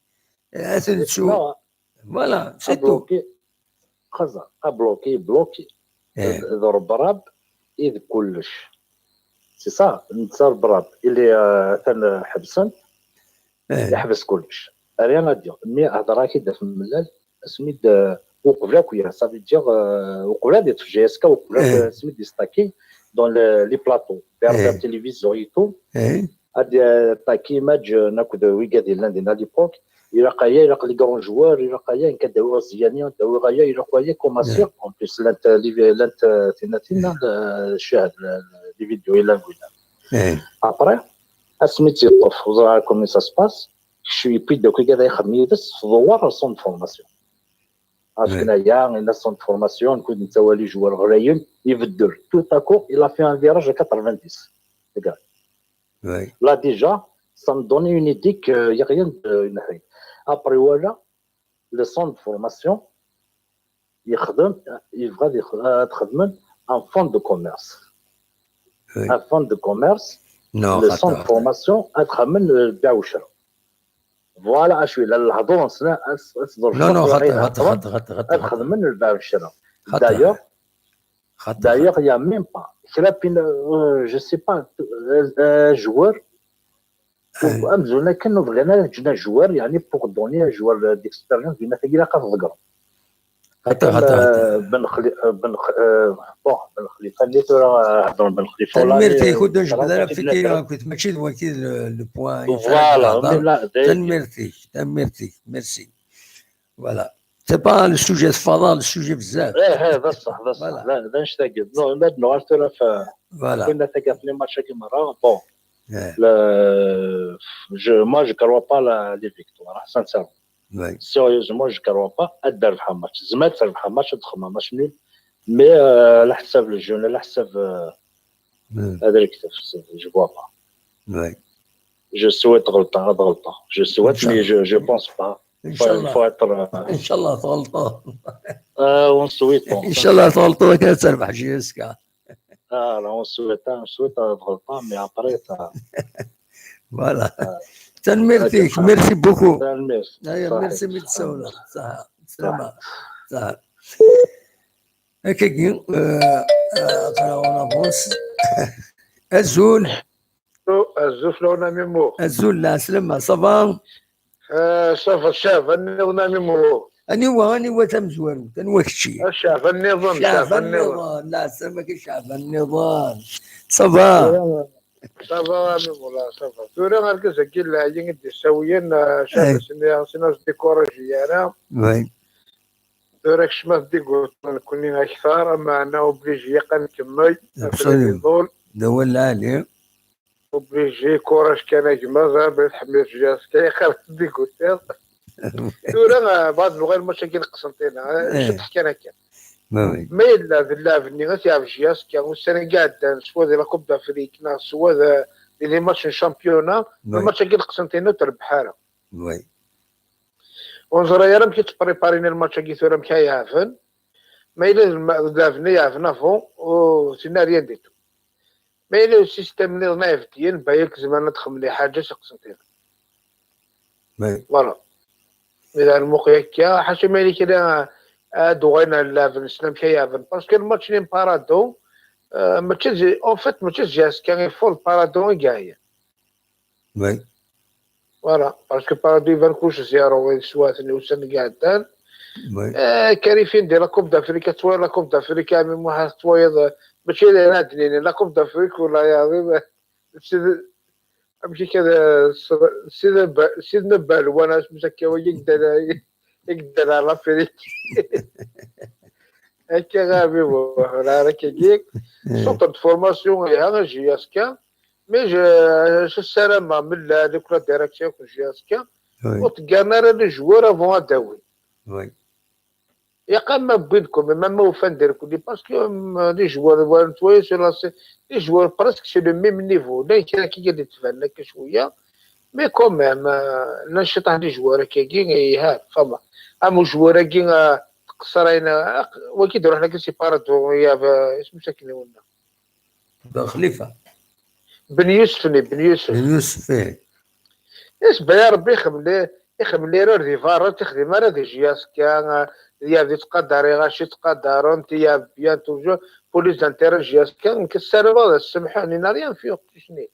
Voilà, c'est tout. Bloqué, bloqué, bloqué. ضرب راب إذ كلش. C'est ça, نتا ضرب راب اللي، آه، كان حبسن. يحبس كلش. Rien à dire. Mais هضره كي دار في ملال، سميد، آه، وقبل كويا، ça veut dire, آه، وقبل ديت في J S K، وقبل سميد يستاكي dans le, les plateaux, vers la télévision et tout. هادي، آه، تاكي ماج، آه، ناكد ويكاد يلان دينا l'époque. Ilaq aya, ilaq les grands joueurs, ilaq aya, nekk ad d-awiɣ Ziani, ad d-awiɣ aya, ilaq aya, commencer. En plus, llant, euh, les, llant, euh, tina, tina, euh, cah, les vidéos, ilaq wina. Après, asmi tt-yeṭṭef, ur ẓriɣ ara comment ça se passe, kečč, yewwi-d akk igad ay ixeddem yid-s, tdewwer ar centre de formation. Afken aya, yenna centre de formation, nekk ur d-nettawali joueur ɣlayen, ibeddel. Tout à coup, il a fait un virage à quatre-vingt-dix. Regarde. Là, déjà, ça me donne une idée que y a rien de, une règle. Après, voilà, le centre de formation, yexdem, yebɣa ad yex-, ad xedmen un fonds de commerce. Un fonds de commerce, le centre de formation, ad xedmen lbeɛ u ccra. Voilà, acu yella lehdur-nsen, ad s-, ad s-ḍerfen. Non, non, xaṭi, xaṭi, xaṭi, xaṭi, xaṭi. Ad xedmen lbeɛ u ccra. D'ailleurs, d'ailleurs, il y a même pas. Kra n, euh, je sais pas, euh, euh, joueur, amzun akken ur bɣin ara ǧǧen joueur, yeɛni, pour donner un joueur d'expérience, di tagi ilaq ad t-ḍeggren. Xaṭi, xaṭi, xaṭi. Euh, Ben Xli-, euh, Ben X-, euh, bon, Ben Xlifa, nni tura, euh, heddren Ben Xlifa, tanemmirt-ik, ur d-necbed ara fiki akkit, mačči d waki le, le point. Voilà, tanemmirt-ik, tanemmirt-ik, merci. Voilà. C'est pas le sujet, tfaḍ le sujet bzaf. Eh, eh, d ṣṣeḥ, d ṣṣeḥ. Voilà. D, d annect-agi. Non, la d-nuɣal tura f-, voilà. Kunna taggart-nni, match-agi merra. Bon. Le, je, moi, je crois pas la, les victoires, sincèrement. Sérieusement, je crois pas. Ad d-terbeḥ match. Tzemmer ad terbeḥ match, ad txedmeḍ match nul. Mais, euh, la ḥsab le jeu, la ḥsab, euh, ad rek tafsir, je vois pas. Je souhaite ɣelṭeɣ, ad ɣelṭeɣ. Je souhaite, mais je, je pense pas. Il faut, il faut être, euh, Inchallah tɣelṭeḍ. Euh, on souhaite, on Inchallah tɣelṭeḍ akken ad terbeḥ J S K. Ah, là, on souhaite, on souhaite ad ɣelṭeɣ, mais après, ça. Voilà. Tanemmirt-ik, merci beaucoup. Tanemmirt. Aya, merci mi d-tsawleḍ. Ṣaḥa. Ṣaḥa. Akkagi, euh, euh, aql-aɣ on avance. Azul. Azul fell-awen a Mimo. Azul, lɛeslama, ça va? Euh, ça va, Caɛban niḍen a Mimo. Aniwa, aniwa tamezwarut? Anwa kečči? A Caɛban niḍen, Caɛban niḍen. Lɛeslama-k a Caɛban niḍen. Ça va? Ça va a Mimo, la, ça va. Tura argaz-agi n lɛali i d-issawiyen, euh, Caɛban, s-nniɣ-as ur as-découragé ara. Tura kecmet deg uṭṭun nekkni akter, ameɛna obligé ilaq ad nkemmel. Absolument. D awal lɛali. Obligé, courage kan a gma, ẓriɣ belli tḥemmleḍ J S K, ilaq ad ten-id-tiniḍ. Tura, euh, bɣiɣ ad nuɣal match-agi n Qsenṭina, euh, ceṭṭeḥ kan akka. Ma yella d llɛeb-nni i t-yeɛreb J S K ussan-agi iɛeddan, swa di la Coupe d'Afrique neɣ swa d, di les matchs n championnat, match-agi n Qsenṭina ur t-trebbeḥ ara. Ur neẓri ara amek i ttpréparin lmatch-agi tura, amek ara yeɛben. Ma yella d lma-, d lɛeb-nni yeɛben avant, ur tenna rien du tout. Ma yella d système nniḍen iɛebdiyen, balak zemren ad xedmen lḥaǧa s Qsenṭina. Voilà. Ila lmuq yakka, ḥaca ma yella kra ad uɣalen ar lɛeb-nsen amek ara yeɛben. Parce que lmatch-nni n Paradou, euh, mačči d, en fait, mačči d J S K, il faut le Paradou i yeɛyan. Voilà, parce que Paradou iban kullec zéro i teswaten ussan-agi iɛeddan. Eh, qualifiés di la Coupe d'Afrique, ad twayeḍ la Coupe d'Afrique, a Mimi Muḥ, ad twayeḍ, eh, mačči d ayen ad d-nini, la Coupe d'Afrique, wala yeɛḍim, sid, amek akka, eh, s-, sid ba-, sidna Balwan, asmi akka wagi i yeddan, i yeddan ar l'Afrique. Akka a Mimi Muḥ, wala ara akkagi. Centre de formation, iha, J S K. Mais je, je ssarameɣ, mella deg la direction n J S K, ur ttgaren ara les joueurs avant ad d-awin. Ilaq ma wwin-d quand même, ma ufan-d irkelli, parce que, euh, les joueurs, voilà, netwayeḍ sur la scène, les joueurs presque c'est le même niveau. Llan kra akka i d-yettbanen akka cwiya, mais quand même, euh, llan ciṭaḥ les joueurs akkagi, iha, fama. Am ujwar-agi, euh, tqeṣṣer ayen, euh, wagi d-iruḥen akka si Paradou, ya, euh, isem-is akken i wenna. Ben Xlifa. Ben Yusef-nni, Ben Yusef. Ben Yusef, ih. Isebba ya Rebbi, ixemmel, ixemmel irar di berra, ur t-ixdim ara di J S K, ya di ttqadar, iɣac i ttqadaren, ti ya bien toujours, pour les intérêts J S K, nekk ssarameɣ ad as-semḥen, il n'a rien fait uqcic-nni.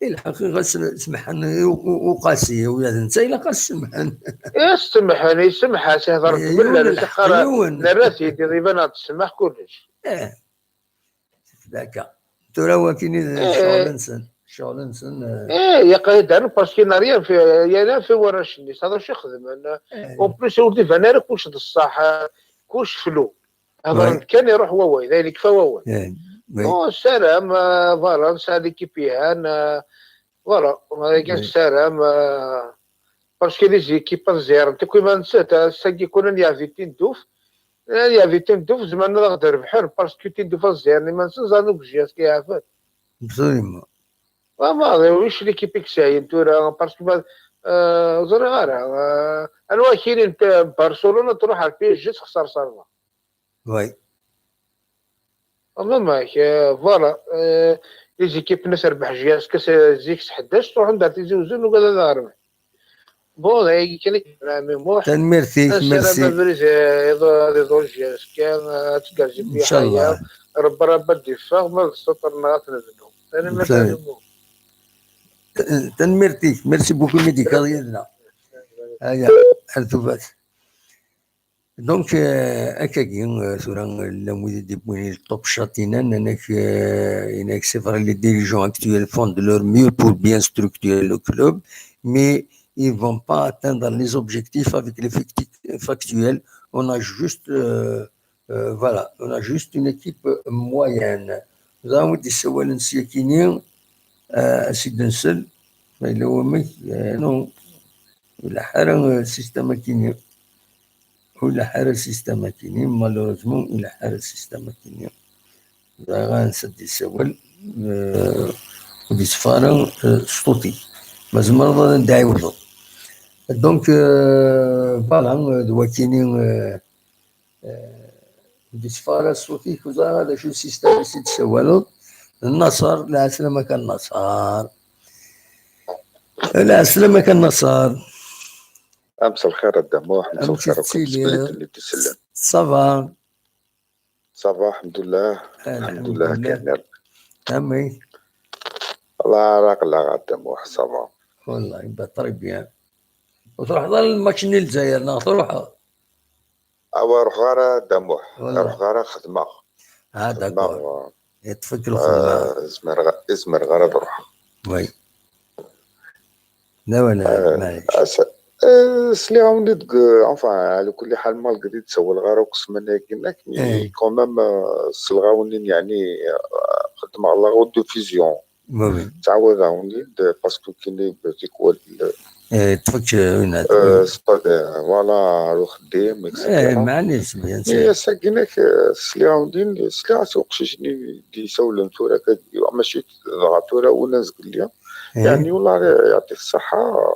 I lḥaqiqa, s-, semḥen i u-, u-, uqasi, ula d netta ilaq ad s-semḥen. I as-semḥen, isemḥ-as, ihder-d mella, nerra-t-id, iban-aɣ-d ssmaḥ kullec. Eh. Daka. Tura wakini d ccɣel-nsen. Ccɣel-nsen, eh, Eh, yaqay-d, parce qu'il n'a rien fait, il a rien fait warrac-nni, ça d acu ixedmen. eh, En plus, ur d-iban ara kuc d ṣṣeḥ, kuc flou. Hedren-d kan, iruḥ wawal, dayen ikfa wawal. eh, oui. Bon, nessaram, euh, voilà, nesɛa l'équipe yelhan, euh, voilà, Oui. Nessaram, euh, parce que les équipes ad ẓirent akk iman-nsent, ass-agi kan ad yeɛbi Tindouf, ad yeɛbi Tindouf, zemren ad aɣ-d-rebḥen, parce que Tindouf ad ẓiren iman-nsen, ẓran akk J S K yeɛfen. Absolument. Ah, maḍi, wic l'équipe i yesɛin tura, parce que ma, euh, ur ẓriɣ ara, euh, anwa akini n Barcelone ad truḥ ar P S G texṣer s rebɛa. Oui. Ama mak, euh, voilà, euh, les équipes n terbeḥ J S K s-, zik s ḥdac, truḥen-d ar Tizi Uzzu, nugad ad aɣ-rebḥen. Bon, d ayagi kan i yebna ɛemmi Muḥ. Tanemmirt-ik, Nessaram merci. Abrid, eh, iḍ-, ad iḍul J S K, eh, ad tgerrez Ncallah. Rebbi, Rebbi ad d-iffeɣ, ma d ssuṭer-nneɣ ad t-nebnu. Tanemmirt a Ncallah. Ɛemmi Muḥ. Tanemmirt-ik, merci beaucoup imi d-tekkaḍ yid-neɣ. Aya, ar tufat. Donc, euh, akkagi, euh, tura, euh, llan wid i d-yewwin le top shot-inan, nnan-ak, euh, nnan-ak, c'est vrai, les dirigeants actuels font de leur mieux pour bien structurer le club, mais ils vont pas atteindre les objectifs avec l'effectif actuel. On a juste, euh, euh, voilà, on a juste une équipe moyenne. Ẓer wi d-yessawalen syakini, euh, ad s-id-nsel, ma yella wamek, euh, non, ur ileḥḥu ara, euh, système akini. Ur ileḥḥu ara système akini, malheureusement, ur ileḥḥu ara système akini. Bɣiɣ ansa d-yessawal, euh, ur d-yetteffeɣ ara, euh, ṣṣut-ik. Ma tzemreḍ ad d-ɛiwdeḍ. Donc, euh, voilà, euh, d wakini, euh, euh, ur d-yetteffeɣ ara ṣṣut-ik, ur ẓriɣ ara d acu système i s-id-tessawaleḍ. Nnaṣer, lɛeslama kan Nnaṣer. Lɛeslama kan Nnaṣer. Amselxir a Dda Muḥ, Amek amselxir akk tettiliḍ? Tezbellit-nni d-isellen. Ça va? Ça va, alḥemdulillah. Alḥemdulillah, Alḥemdulillah. Kamel. Amek? Allah ara aql-aɣ a Dda Muḥ, ça va. Wallahi, bah, très bien. Ur truḥeḍ ara lmatch-nni n Lezzayer, neɣ truḥeḍ? Awa, ruḥeɣ ara a Dda Muḥ. Voilà. Ruḥeɣ ara xedmeɣ. Ah, Xedmeɣ, d'accord. euh, Yeṭṭef-ik lxedma. euh, zemreɣ, zemreɣ ara ad ruḥeɣ. Oui. لا ولا آه، معليش. أس- آه، sliɣ-awen-d deg, enfin, على كل حال, malgré ur d-ssawleɣ ara akk ssmana-agi-nni, mais إيه. quand même, آه، sliɣ-awen-d, يعني, آه، xeddmeɣ la rediffusion. Oui, oui. Ttɛawadeɣ-awen-d, parce que kini tikwal, إيه، تفك هنا. آه، سبا-، آه، voilà, ar uxeddim, إيه، et cetera. معليش، bien Mais sûr. ass-agi-nni, آه، sliɣ-awen-d, sliɣ-as i uqcic-nni d-yessawlen tura, akka, mačči dɣa tura, win azgelli. إيه. يعني, والله يعطيك الصحة.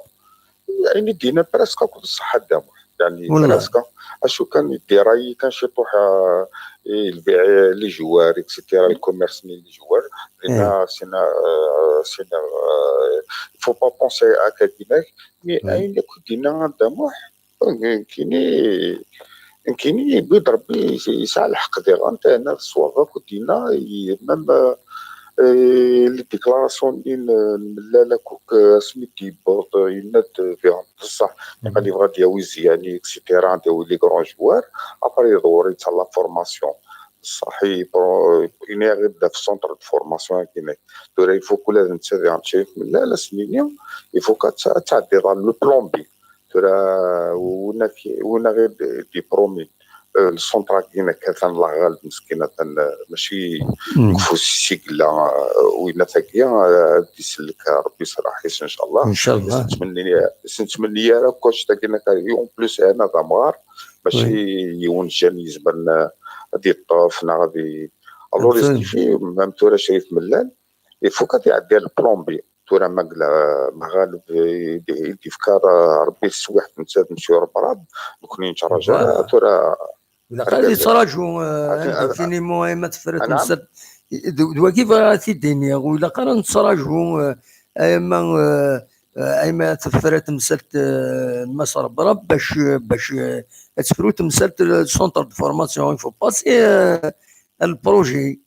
يعني, d-yenna presque akk d ṣṣeḥ a Dda Muḥ. يعني, والله. Presque. Acu kan, déraillé kan ciṭuḥ, euh, i lbiɛ, les joueurs, et cetera, le commerce n les joueurs. Dinna, c'est une, euh, c'est une, euh, il faut pas penser à Kaginak, mais Oui. ayen akk i d-yenna a Dda Muḥ, nekkini, nekkini, yewwi-d Rebbi, yesɛa lḥeqq diɣen, tehna d ṣṣwab akk i d-yenna, même, euh, euh, les déclarations n, n Mellal akk, asmi d-yewweḍ, euh, yenna-d, euh, diɣen, d ṣṣeḥ, niqal yebɣa ad d-yawi Ziyani, et cetera, ad d-yawi les grands joueurs, après, yeḍwer-itt la formation. Ṣṣeḥ, i pro-, yenna-yaɣ-d ɣef centre de formation-agi-nni. Tura, il faut que ula d netta diɣen, Cerif Mellal, ad s-nini, il faut que ad t-, ad tɛeddiḍ ɣer le plan B. Tura, win ak-, win aɣ-d-, d-ipromin, euh, le centre-agi-nni, atan la ɣaleb meskin, atan, euh, mačči Mm. deg ufus-is i yella, euh, winat-agi, euh, ad d-isellek Rebbi s rraḥ-is, ncallah. ncallah. Ur s-nettmenni ara akk annect-agi-nni, en plus, ana d amɣar, mačči yiwen jeune yezmer ad yeṭṭef neɣ ad i-, alors, Absolument. Istifi, même tura Cerif Mellal, il faut que ad iɛeddi le plan B. Tura ma yella, ma ɣaleb, eh, i d-, i d-yefka Rebbi teswiɛt netta d Monsieur Rebrab, nekkni nettraǧu, Voilà. Tura Ilaq ad yettraǧu, euh, indéfiniment, ay ma tefra temsalt. D, d wagi bɣiɣ ad t-id-iniɣ, ur ilaq ara nettraǧu, euh, ay ma, euh, euh, ay ma tefra temsalt, euh, n Mass Rebrab bac, bac, euh, ad tefru temsalt, euh, centre de formation, il faut passer, euh, le projet.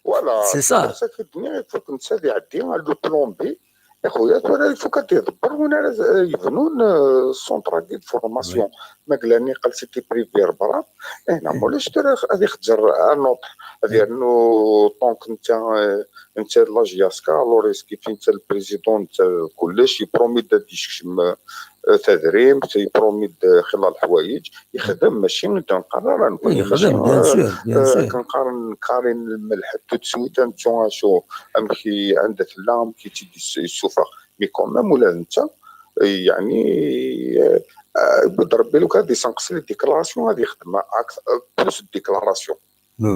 Voilà, C'est c'est ça. Pour ça que d-nniɣ, il faut que netta ad iɛeddi le plan B, Axuya, tura il faut ad iḍebber win ara z- yebnun, euh, centre-agi de formation. Ma yella niqal c'était privé rebra, eh, neɣ mulac tura ad ixeǧǧer un autre, ad yernu donc netta, euh, netta la J S K, alors est-ce que netta le président, netta kullec, yepromet ad d-yekcem, euh, tadrimt, yepromet-d xilla leḥwayeǧ, yexdem, mačči d nqar ara nekk, yexdem, bien sûr, bien sûr. Akken qqaren, qqaren lmelḥ tout de suite, ad nettu acu, amek i, anda tella, amek i tt-id-yessufeɣ. Mais quand même, ula d netta, yeɛni, euh, euh, yewwi-d Rebbi, lukan ad yessenqes les déclarations, ad yexdem ak- plus de déclarations.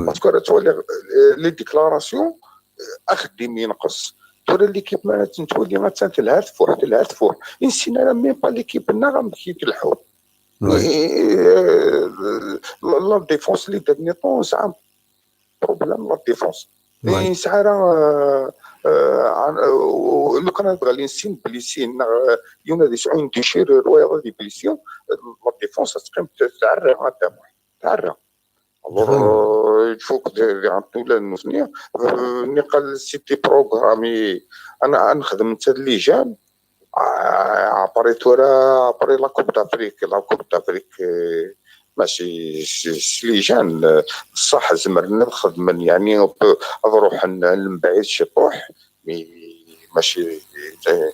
Parce que ara twaliḍ, euh, les déclarations, euh, axeddim yenqes. Tura l'équipe mi ara tt-nettwali, attan telha tfuḥ, telha tfuḥ. I nessin ara même pas l'équipe-nneɣ amek i tleḥḥu. Oui. Et, euh, la, la défense, les derniers temps, c'est un problème, la défense. Oui. Et ça, euh, euh, euh, lukan ad ɣalin sin blessés, neɣ, euh, yiwen ad yesɛu une déchirure, wayeḍ ad yeblessi, euh, la défense ad teqqim t- tɛerra, ad d-amuḥ, tɛerra. Alors, euh, il faut que d- d- ula d nutni, euh, niqal c'était programmé, ad n- ad nexdem netta d les jeunes, ah, après tura, après la Coupe d'Afrique, la Coupe d'Afrique, euh, mačči s s- les jeunes, euh, صح, zemren ad xedmen, yeɛni, on peut ad ruḥen lembaɛid ciṭuḥ, mais mačči, euh,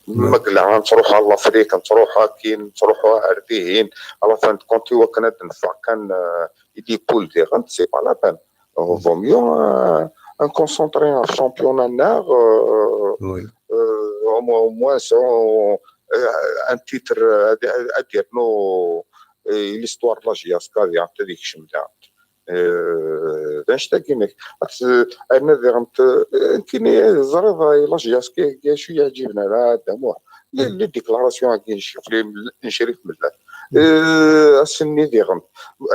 ma yella ad nettruḥ ɣer l'Afrique, ad nettruḥ akkin, ad nettruḥ ar dihin, à la fin de compte, i wakken ad neffeɣ kan, euh, i les poules diɣen, c'est pas la peine. Vaut mieux, euh, ad nconcentrer ɣef championnat-nneɣ, euh, euh, au moins, au moins, euh, un titre, euh, ad ad yernu, euh, l'histoire de la J S K diɣen ad yekcem diɣen. Euh, d anect-agi-inek. Ad t- ad nadiɣent, euh, nekkini, teẓriḍ, la J S K acu yeɛǧiben ara Dda Muḥ. Les, les déclarations-agi n Crif Mel- n Crif Mellal. Euh, ass-nni diɣen,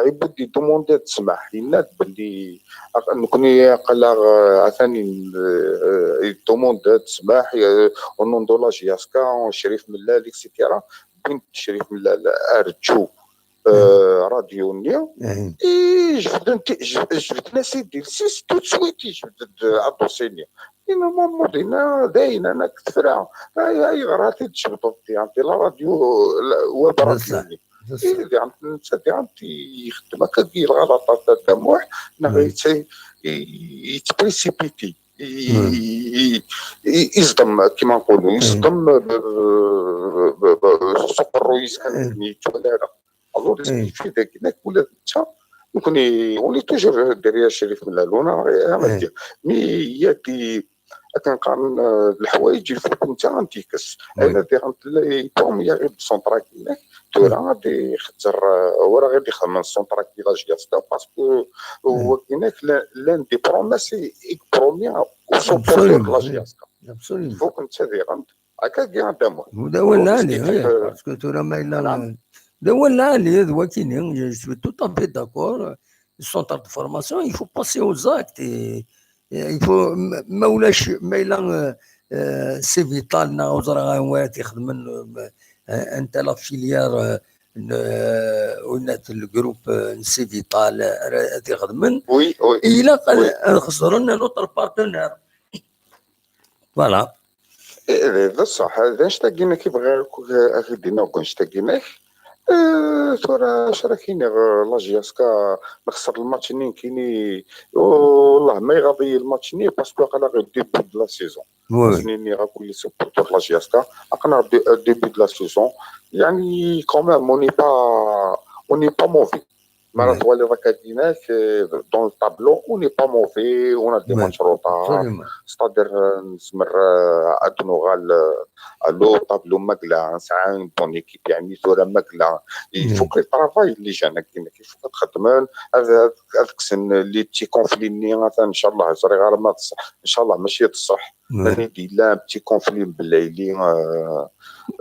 Ɛibud yeddumunde-d ssmaḥ, yenna-d belli, aq- nekkni aql-aɣ, euh, atan in- euh, yeddumunde-d ssmaḥ, euh, au nom de la J S K, Crif Mellal, et cetera. Wwin-d Crif Mellal ar Ǧu, euh, radio-nni, i jebden ti- jeb- jebden-as-id iles-is tout de suite, i jebden-d aḍusi-nni. Inna Mamuḍ, inna dayen, ana deg tefra. Ay- ayɣer ara t-id-tjebdeḍ diɣen di la radio, la- web radio-nni? I diɣen netta diɣen t- yexdem akka i lɣalaṭat a Dda Muḥ, neɣ yett- i- yettprécipité, i- i- i- iẓdem, kima nqulu, iẓdem b- b- b- b- s uqerruy-is kan, ur yettwali ara. Alors, il suffit dagi, nek ula d netta, nekkni, on est toujours derrière Crif Mellal, on a rien à dire. Mais il y a des, akken qqaren, euh, leḥwayeǧ, il faut que netta ad t-yekkes. Ayen ad iɣen tella, il promet-aɣ-id centre-agi-inek, tura ad ixezzer, euh, wara ad ixdem centre-agi la J S K, parce que, euh, wagi-inek, l'un l'un des promesses i i promet aux supporters de la J S K. Il faut que netta ad iɣen Akkagi a Dda Muḥ. D awal lɛali, ih, parce que tura ma yella, d awal lɛali d wakini, je suis tout à fait d'accord. Le centre de formation, il faut passer aux actes. Et, et il faut, ma ma ulac, ma yella, euh, euh, Cevital neɣ ur ẓriɣ anwa ara t-ixedmen, euh, anta la filière, euh, n, euh, win-at le groupe, euh, n Cevital, euh, ara t-ixedmen. Oui, oui. Ilaq ad, ad xeṣren un autre partenaire. Voilà. Eh, d ṣṣeḥ, d anect-agi-inek i bɣiɣ akk ad ak-d-iniɣ deg wanect-agi-inek. Eh, tura acu ara k-iniɣ, eh, la J S K nexṣer lmatch-nni nekkini, wellah ma iɣaḍ-iyi lmatch-nni, parce que aql-aɣ au début de la saison. Ad sen-iniɣ akk les supporters de la J S K, aql-aɣ au dé- au début de la saison. Yeɛni, quand même, on n'est pas, on n'est pas mauvais. Ma ara twaliḍ akka-agi-inek, euh, dans le tableau, on n'est pas mauvais, on a des matchs retards. C'est-à-dire, euh, nezmer, euh, ad nuɣal, euh, à le tableau ma yella, nesɛa une bonne équipe, yeɛni tura ma yella. Il faut que travail les jeunes, il faut que xedmen, ad, ad, ad kksen les petits conflits-nni, atan, ncallah, ẓriɣ ara ma d ṣṣeḥ, ncallah, mačči d ṣṣeḥ. Mani d-yella un petit conflit mebla yili, euh,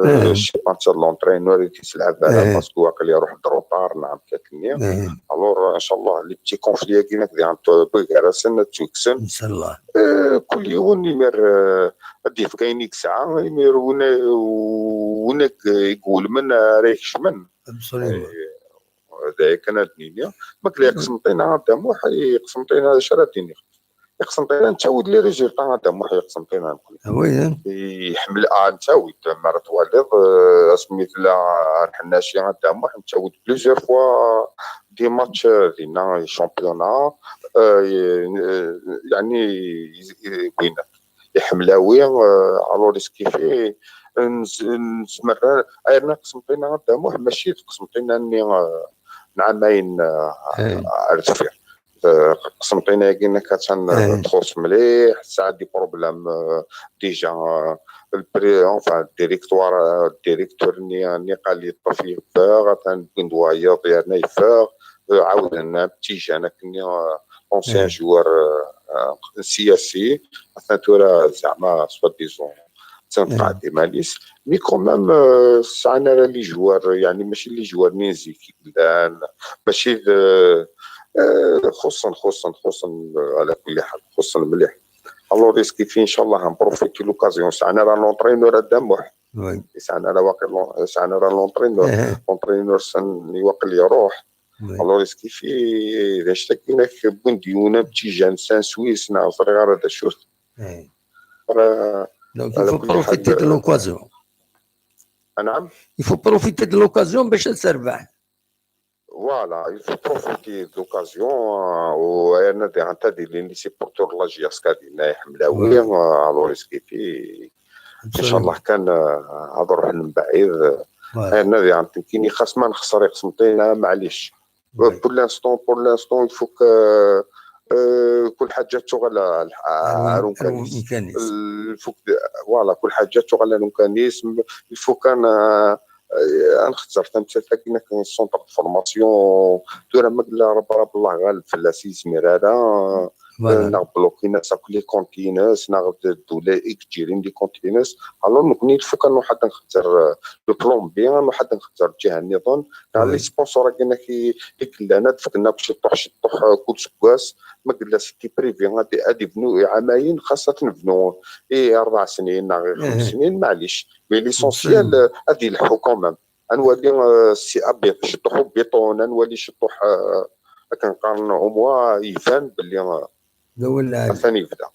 euh, je sais pas, netta d l'entraîneur i t-yeslɛab ara, parce que waqil iruḥ-d retar neɣ amek akken-nni. Alors, euh, ncallah, les petits conflits-agi-inek diɣen wwin gar-asen ad ttwakksen. Ncallah. Euh, kul yiwen imir, euh, ad d-yefk ayen i yesɛa, imir win a- win i iwulmen ara ikecmen. Absolument. Euh, d aya kan ad d-nini. Ma yella yeqsem ṭina a Dda Muḥ, yeqsem ṭina d acu ara d-iniɣ. Qsenṭina nettawi-d les résultats a Dda Muḥ, i Qsenṭina nekkni. Ah oui, hein. Iḥemmel, ah, nettawi-d, mi ara twaliḍ, euh, asmi tella ar ḥnaci a Dda Muḥ, nettawi-d plusieurs fois des matchs, euh, dinna, championnat, euh, yeɛni, win iḥemmel awi, euh, alors iskifi, nez-, nezmer, arna Qsenṭina a Dda Muḥ, mačči d Qsenṭina-nni, euh, n ɛamayen, euh, ar deffir. Euh, Qsenṭina-agi nekk attan, euh, txuṣ mliḥ, tesɛa des problèmes, euh, déjà, euh, le pré-, enfin, directoire, euh, directeur-nni, nni qal yeṭṭef yeffeɣ, atan win d wayeḍ yerna yeffeɣ, euh, ɛawden am Tijan akkenni, euh, ancien joueur, euh, euh, C S C, atan tura zeɛma soi-disant atan iman-is, mais quand même, euh, sɛan ara les joueurs, yeɛni mačči les joueurs-nni n zik i yellan, mačči d, euh, xuṣṣen, xuṣṣen, xuṣṣen, euh, ɛla kulli ḥal, xuṣṣen mliḥ. Alors, iskifi, inchallah, nprofiti l'occasion, sɛan ara l'entraîneur a Dda Muḥ. Oui. Sɛan ara waqil l'en-, sɛan ara l'entraîneur. L'entraîneur-nsen iwaqil iruḥ. Oui. Alors, iskifi, d anect-agi nekk wwin-d yiwen am Tijan, c'est un Suisse, neɣ ẓriɣ ara d acu-t. Donc, il faut profiter de l'occasion. Anɛam? Il faut profiter de l'occasion باش ad terbeḥ. Voilà, il faut profiter de l'occasion, euh, u yerna diɣen ad ilin les supporters n la J S K dinna iḥemmel awi, euh, alors iskifi. Inchallah kan, euh, ad ruḥen mebɛid. Voilà. Yerna diɣen nekkini xas ma nexṣer i Qsenṭina, maɛlic. Pour l'instant, pour l'instant, il faut que, euh, kul ḥaǧa tuɣal ar umkan-is. Il faut que, voilà, kul ḥaǧa tuɣal ar umkan-is. Il faut kan, euh, euh, ad nxezzer tamsalt-agi nekk n centre de formation. Tura ma yella Rebbi, Rebbi Allah ɣaleb fell-as, yezmir ara, neɣ blokin-as akk les comptes-ines, neɣ d ddula i yeǧǧirin les comptes-ines. Alors, nekkni, il faut kan nruḥ ad nxezzer, euh, le plan B, nruḥ ad nxezzer lǧiha nniḍen. Neɣ les sponsors-agi nekk i, i yellan, ad fken akk ciṭṭuḥ, ciṭṭuḥ, euh, kul seggas. Ma yella siti privé, ad, ad ibnu i ɛamayen, xas ad t-nebnu i rebɛa snin neɣ i xems snin, maɛlic. Mais l'essentiel, euh, ad ilḥu quand même. Ad nwali, euh, si abiṭ, ciṭṭuḥ ubiṭun, ad nwali ciṭṭuḥ, euh, akken qqaren, au moins iban belli, euh, atan yebda.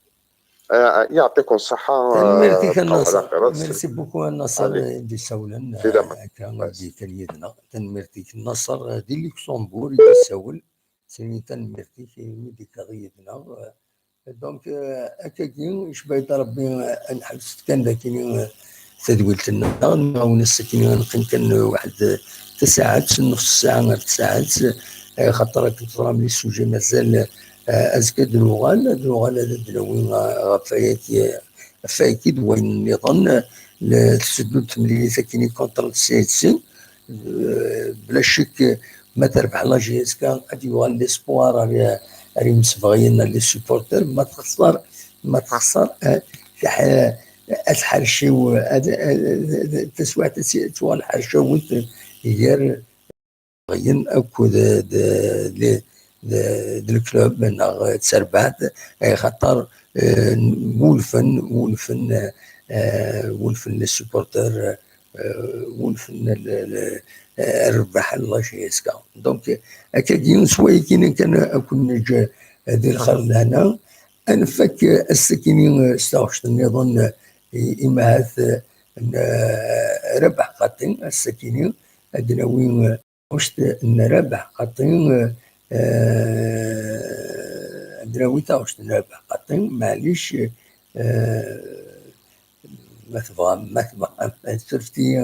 Euh, يعطيكم الصحة. Tanemmirt-ik a Nnaṣer. Merci beaucoup a Nnaṣer i d-isawlen, euh, akka i d-yekker yid-neɣ. Tanemmirt-ik a Nnaṣer, euh, di Luxembourg i d-isawel. Sini tanemmirt-ik imi d-yekkeḍ yid-neɣ. Donc, euh, akkagi, icba-yi-d Rebbi, euh, ad nḥebset kan dakini, euh, tadwilt-nneɣ, nɛawen ass-akini ad neqqim kan, euh, waḥed, euh, tasaɛet, nus ssaɛa ar tsaɛet, euh, xaṭer akken teẓram les sujets mazal, euh, azekka ad nuɣal, ad nuɣal ad d-nawi, euh, ɣef wayagi, euh, ɣef wayagi d wayen nniḍen, euh, tetteddu-d temlilit akini contre le C S C. Euh, bla ccek, ma terbeḥ la J S K, ad yuɣal l'espoir ar, ar imsebɣiyen, ar les supporters, ma texṣer, ma texṣer, euh, taḥ-, ad tḥercew, ad, ad, ad, taswiɛt ad tuɣal ḥercawet gar imsebɣiyen akked d, d, d, d le club neɣ d terbaɛt, axaṭer, euh, wulfen, wulfen, euh, wulfen les supporters, euh, wulfen le, le, euh, rrbeḥ n la J S K. Donc, akkagi, s wayagi kan ad ken-neǧǧ, euh, di lxir d lehna. Ad nfak, euh, ass-akini, euh, s taɣect nniḍen, euh, i, i mahat, euh, n, euh, Rabaḥ Xaṭi, ass-akini, ad d-nawi, euh, taɣect n Rabaḥ Xaṭi, euh, euh, ad d-nawi taɣect n Rabaḥ Xaṭi, maɛlic, euh, ma tebɣam, ma tebɣam, surfet-iyi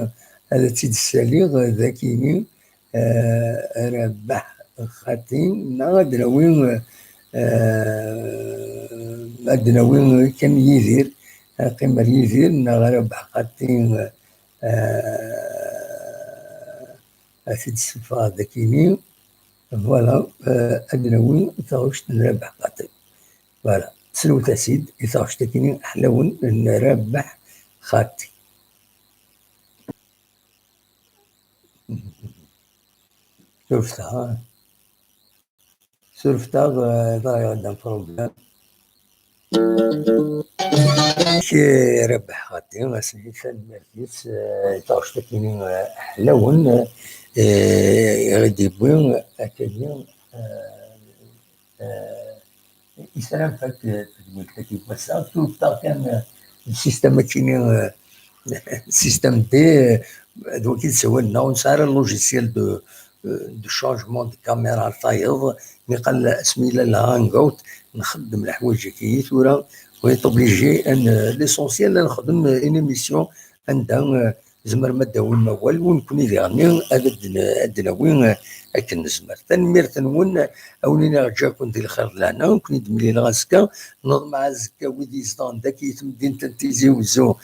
ad tt-id-ssaliɣ, d akini, euh, Rabaḥ Xaṭi, neɣ ad d-nawi, euh, ad d-nawi kan Yidir, ad neqqim ar Yidir, neɣ Rabaḥ Xaṭi, euh, ad t-id-ssufɣeɣ dakini. Voilà, euh, ad d-nawi taɣect n Rabaḥ Xaṭi. Voilà, slewt-as-id i taɣect-akini ḥlawen n Rabaḥ Xaṭi. Surfet-aɣ, surfet-aɣ, euh, ḍra-yaɣ-d un problème. Ci Rabaḥ Xaṭi, ass-nni tanemmirt-is, euh, i taɣect-akini, euh, ḥlawen, euh, i ɣ-id-yewwi akkagi, euh, euh, Isram fak tedwilt-agi n wass-a, tuft-aɣ kan, euh, système akini, euh, système D, euh, d wagi i d-ssawalen-aɣ, ur nesɛi ara logiciel de, euh, de changement de caméra ar tayeḍ, niqal asmi yella le hangout, nxeddem leḥwayeǧ-agi tura, on est obligé, euh, l'essentiel, ad nexdem une émission anda, euh, tzemrem ad d-tawim awal, u nekkni diɣenni ad d-, ad d-nawi, eh, akken nezmer. Tanemmirt-nwen, a wen-iniɣ ǧǧa-ken di lxir d lehna, nekkni d-mlileɣ azekka, neḍmeɛ azekka wid izedɣen dagi i temdint n Tizi Uzzu,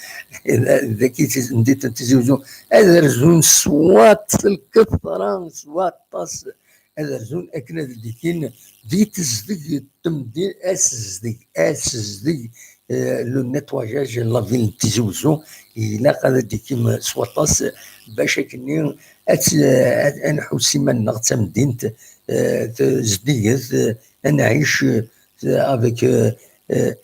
dagi i temdint n Tizi Uzzu, ad rzun s waṭas lketṛa, s waṭas, ad rzun akken ad d-ikin di tezdeg n temdint, asezdeg, asezdeg, eh, le nettoyage n la ville n Tizi Uzzu, ilaq ad d-ikim s waṭas bac akkenni ad, ad, ad nḥuss iman-nneɣ d tamdint, eh, tezdiget, eh, ad nɛic, eh, avec, eh, eh,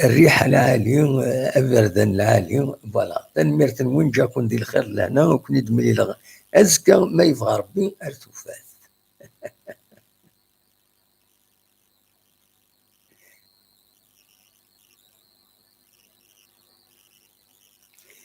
rriḥa lɛali, eh, aberdan lɛali. Voilà. Tanemmirt-nwen, ǧǧa-ken di lxir d lehna, u ken-id-mlileɣ azekka, ma yebɣa Rebbi, ar tufat.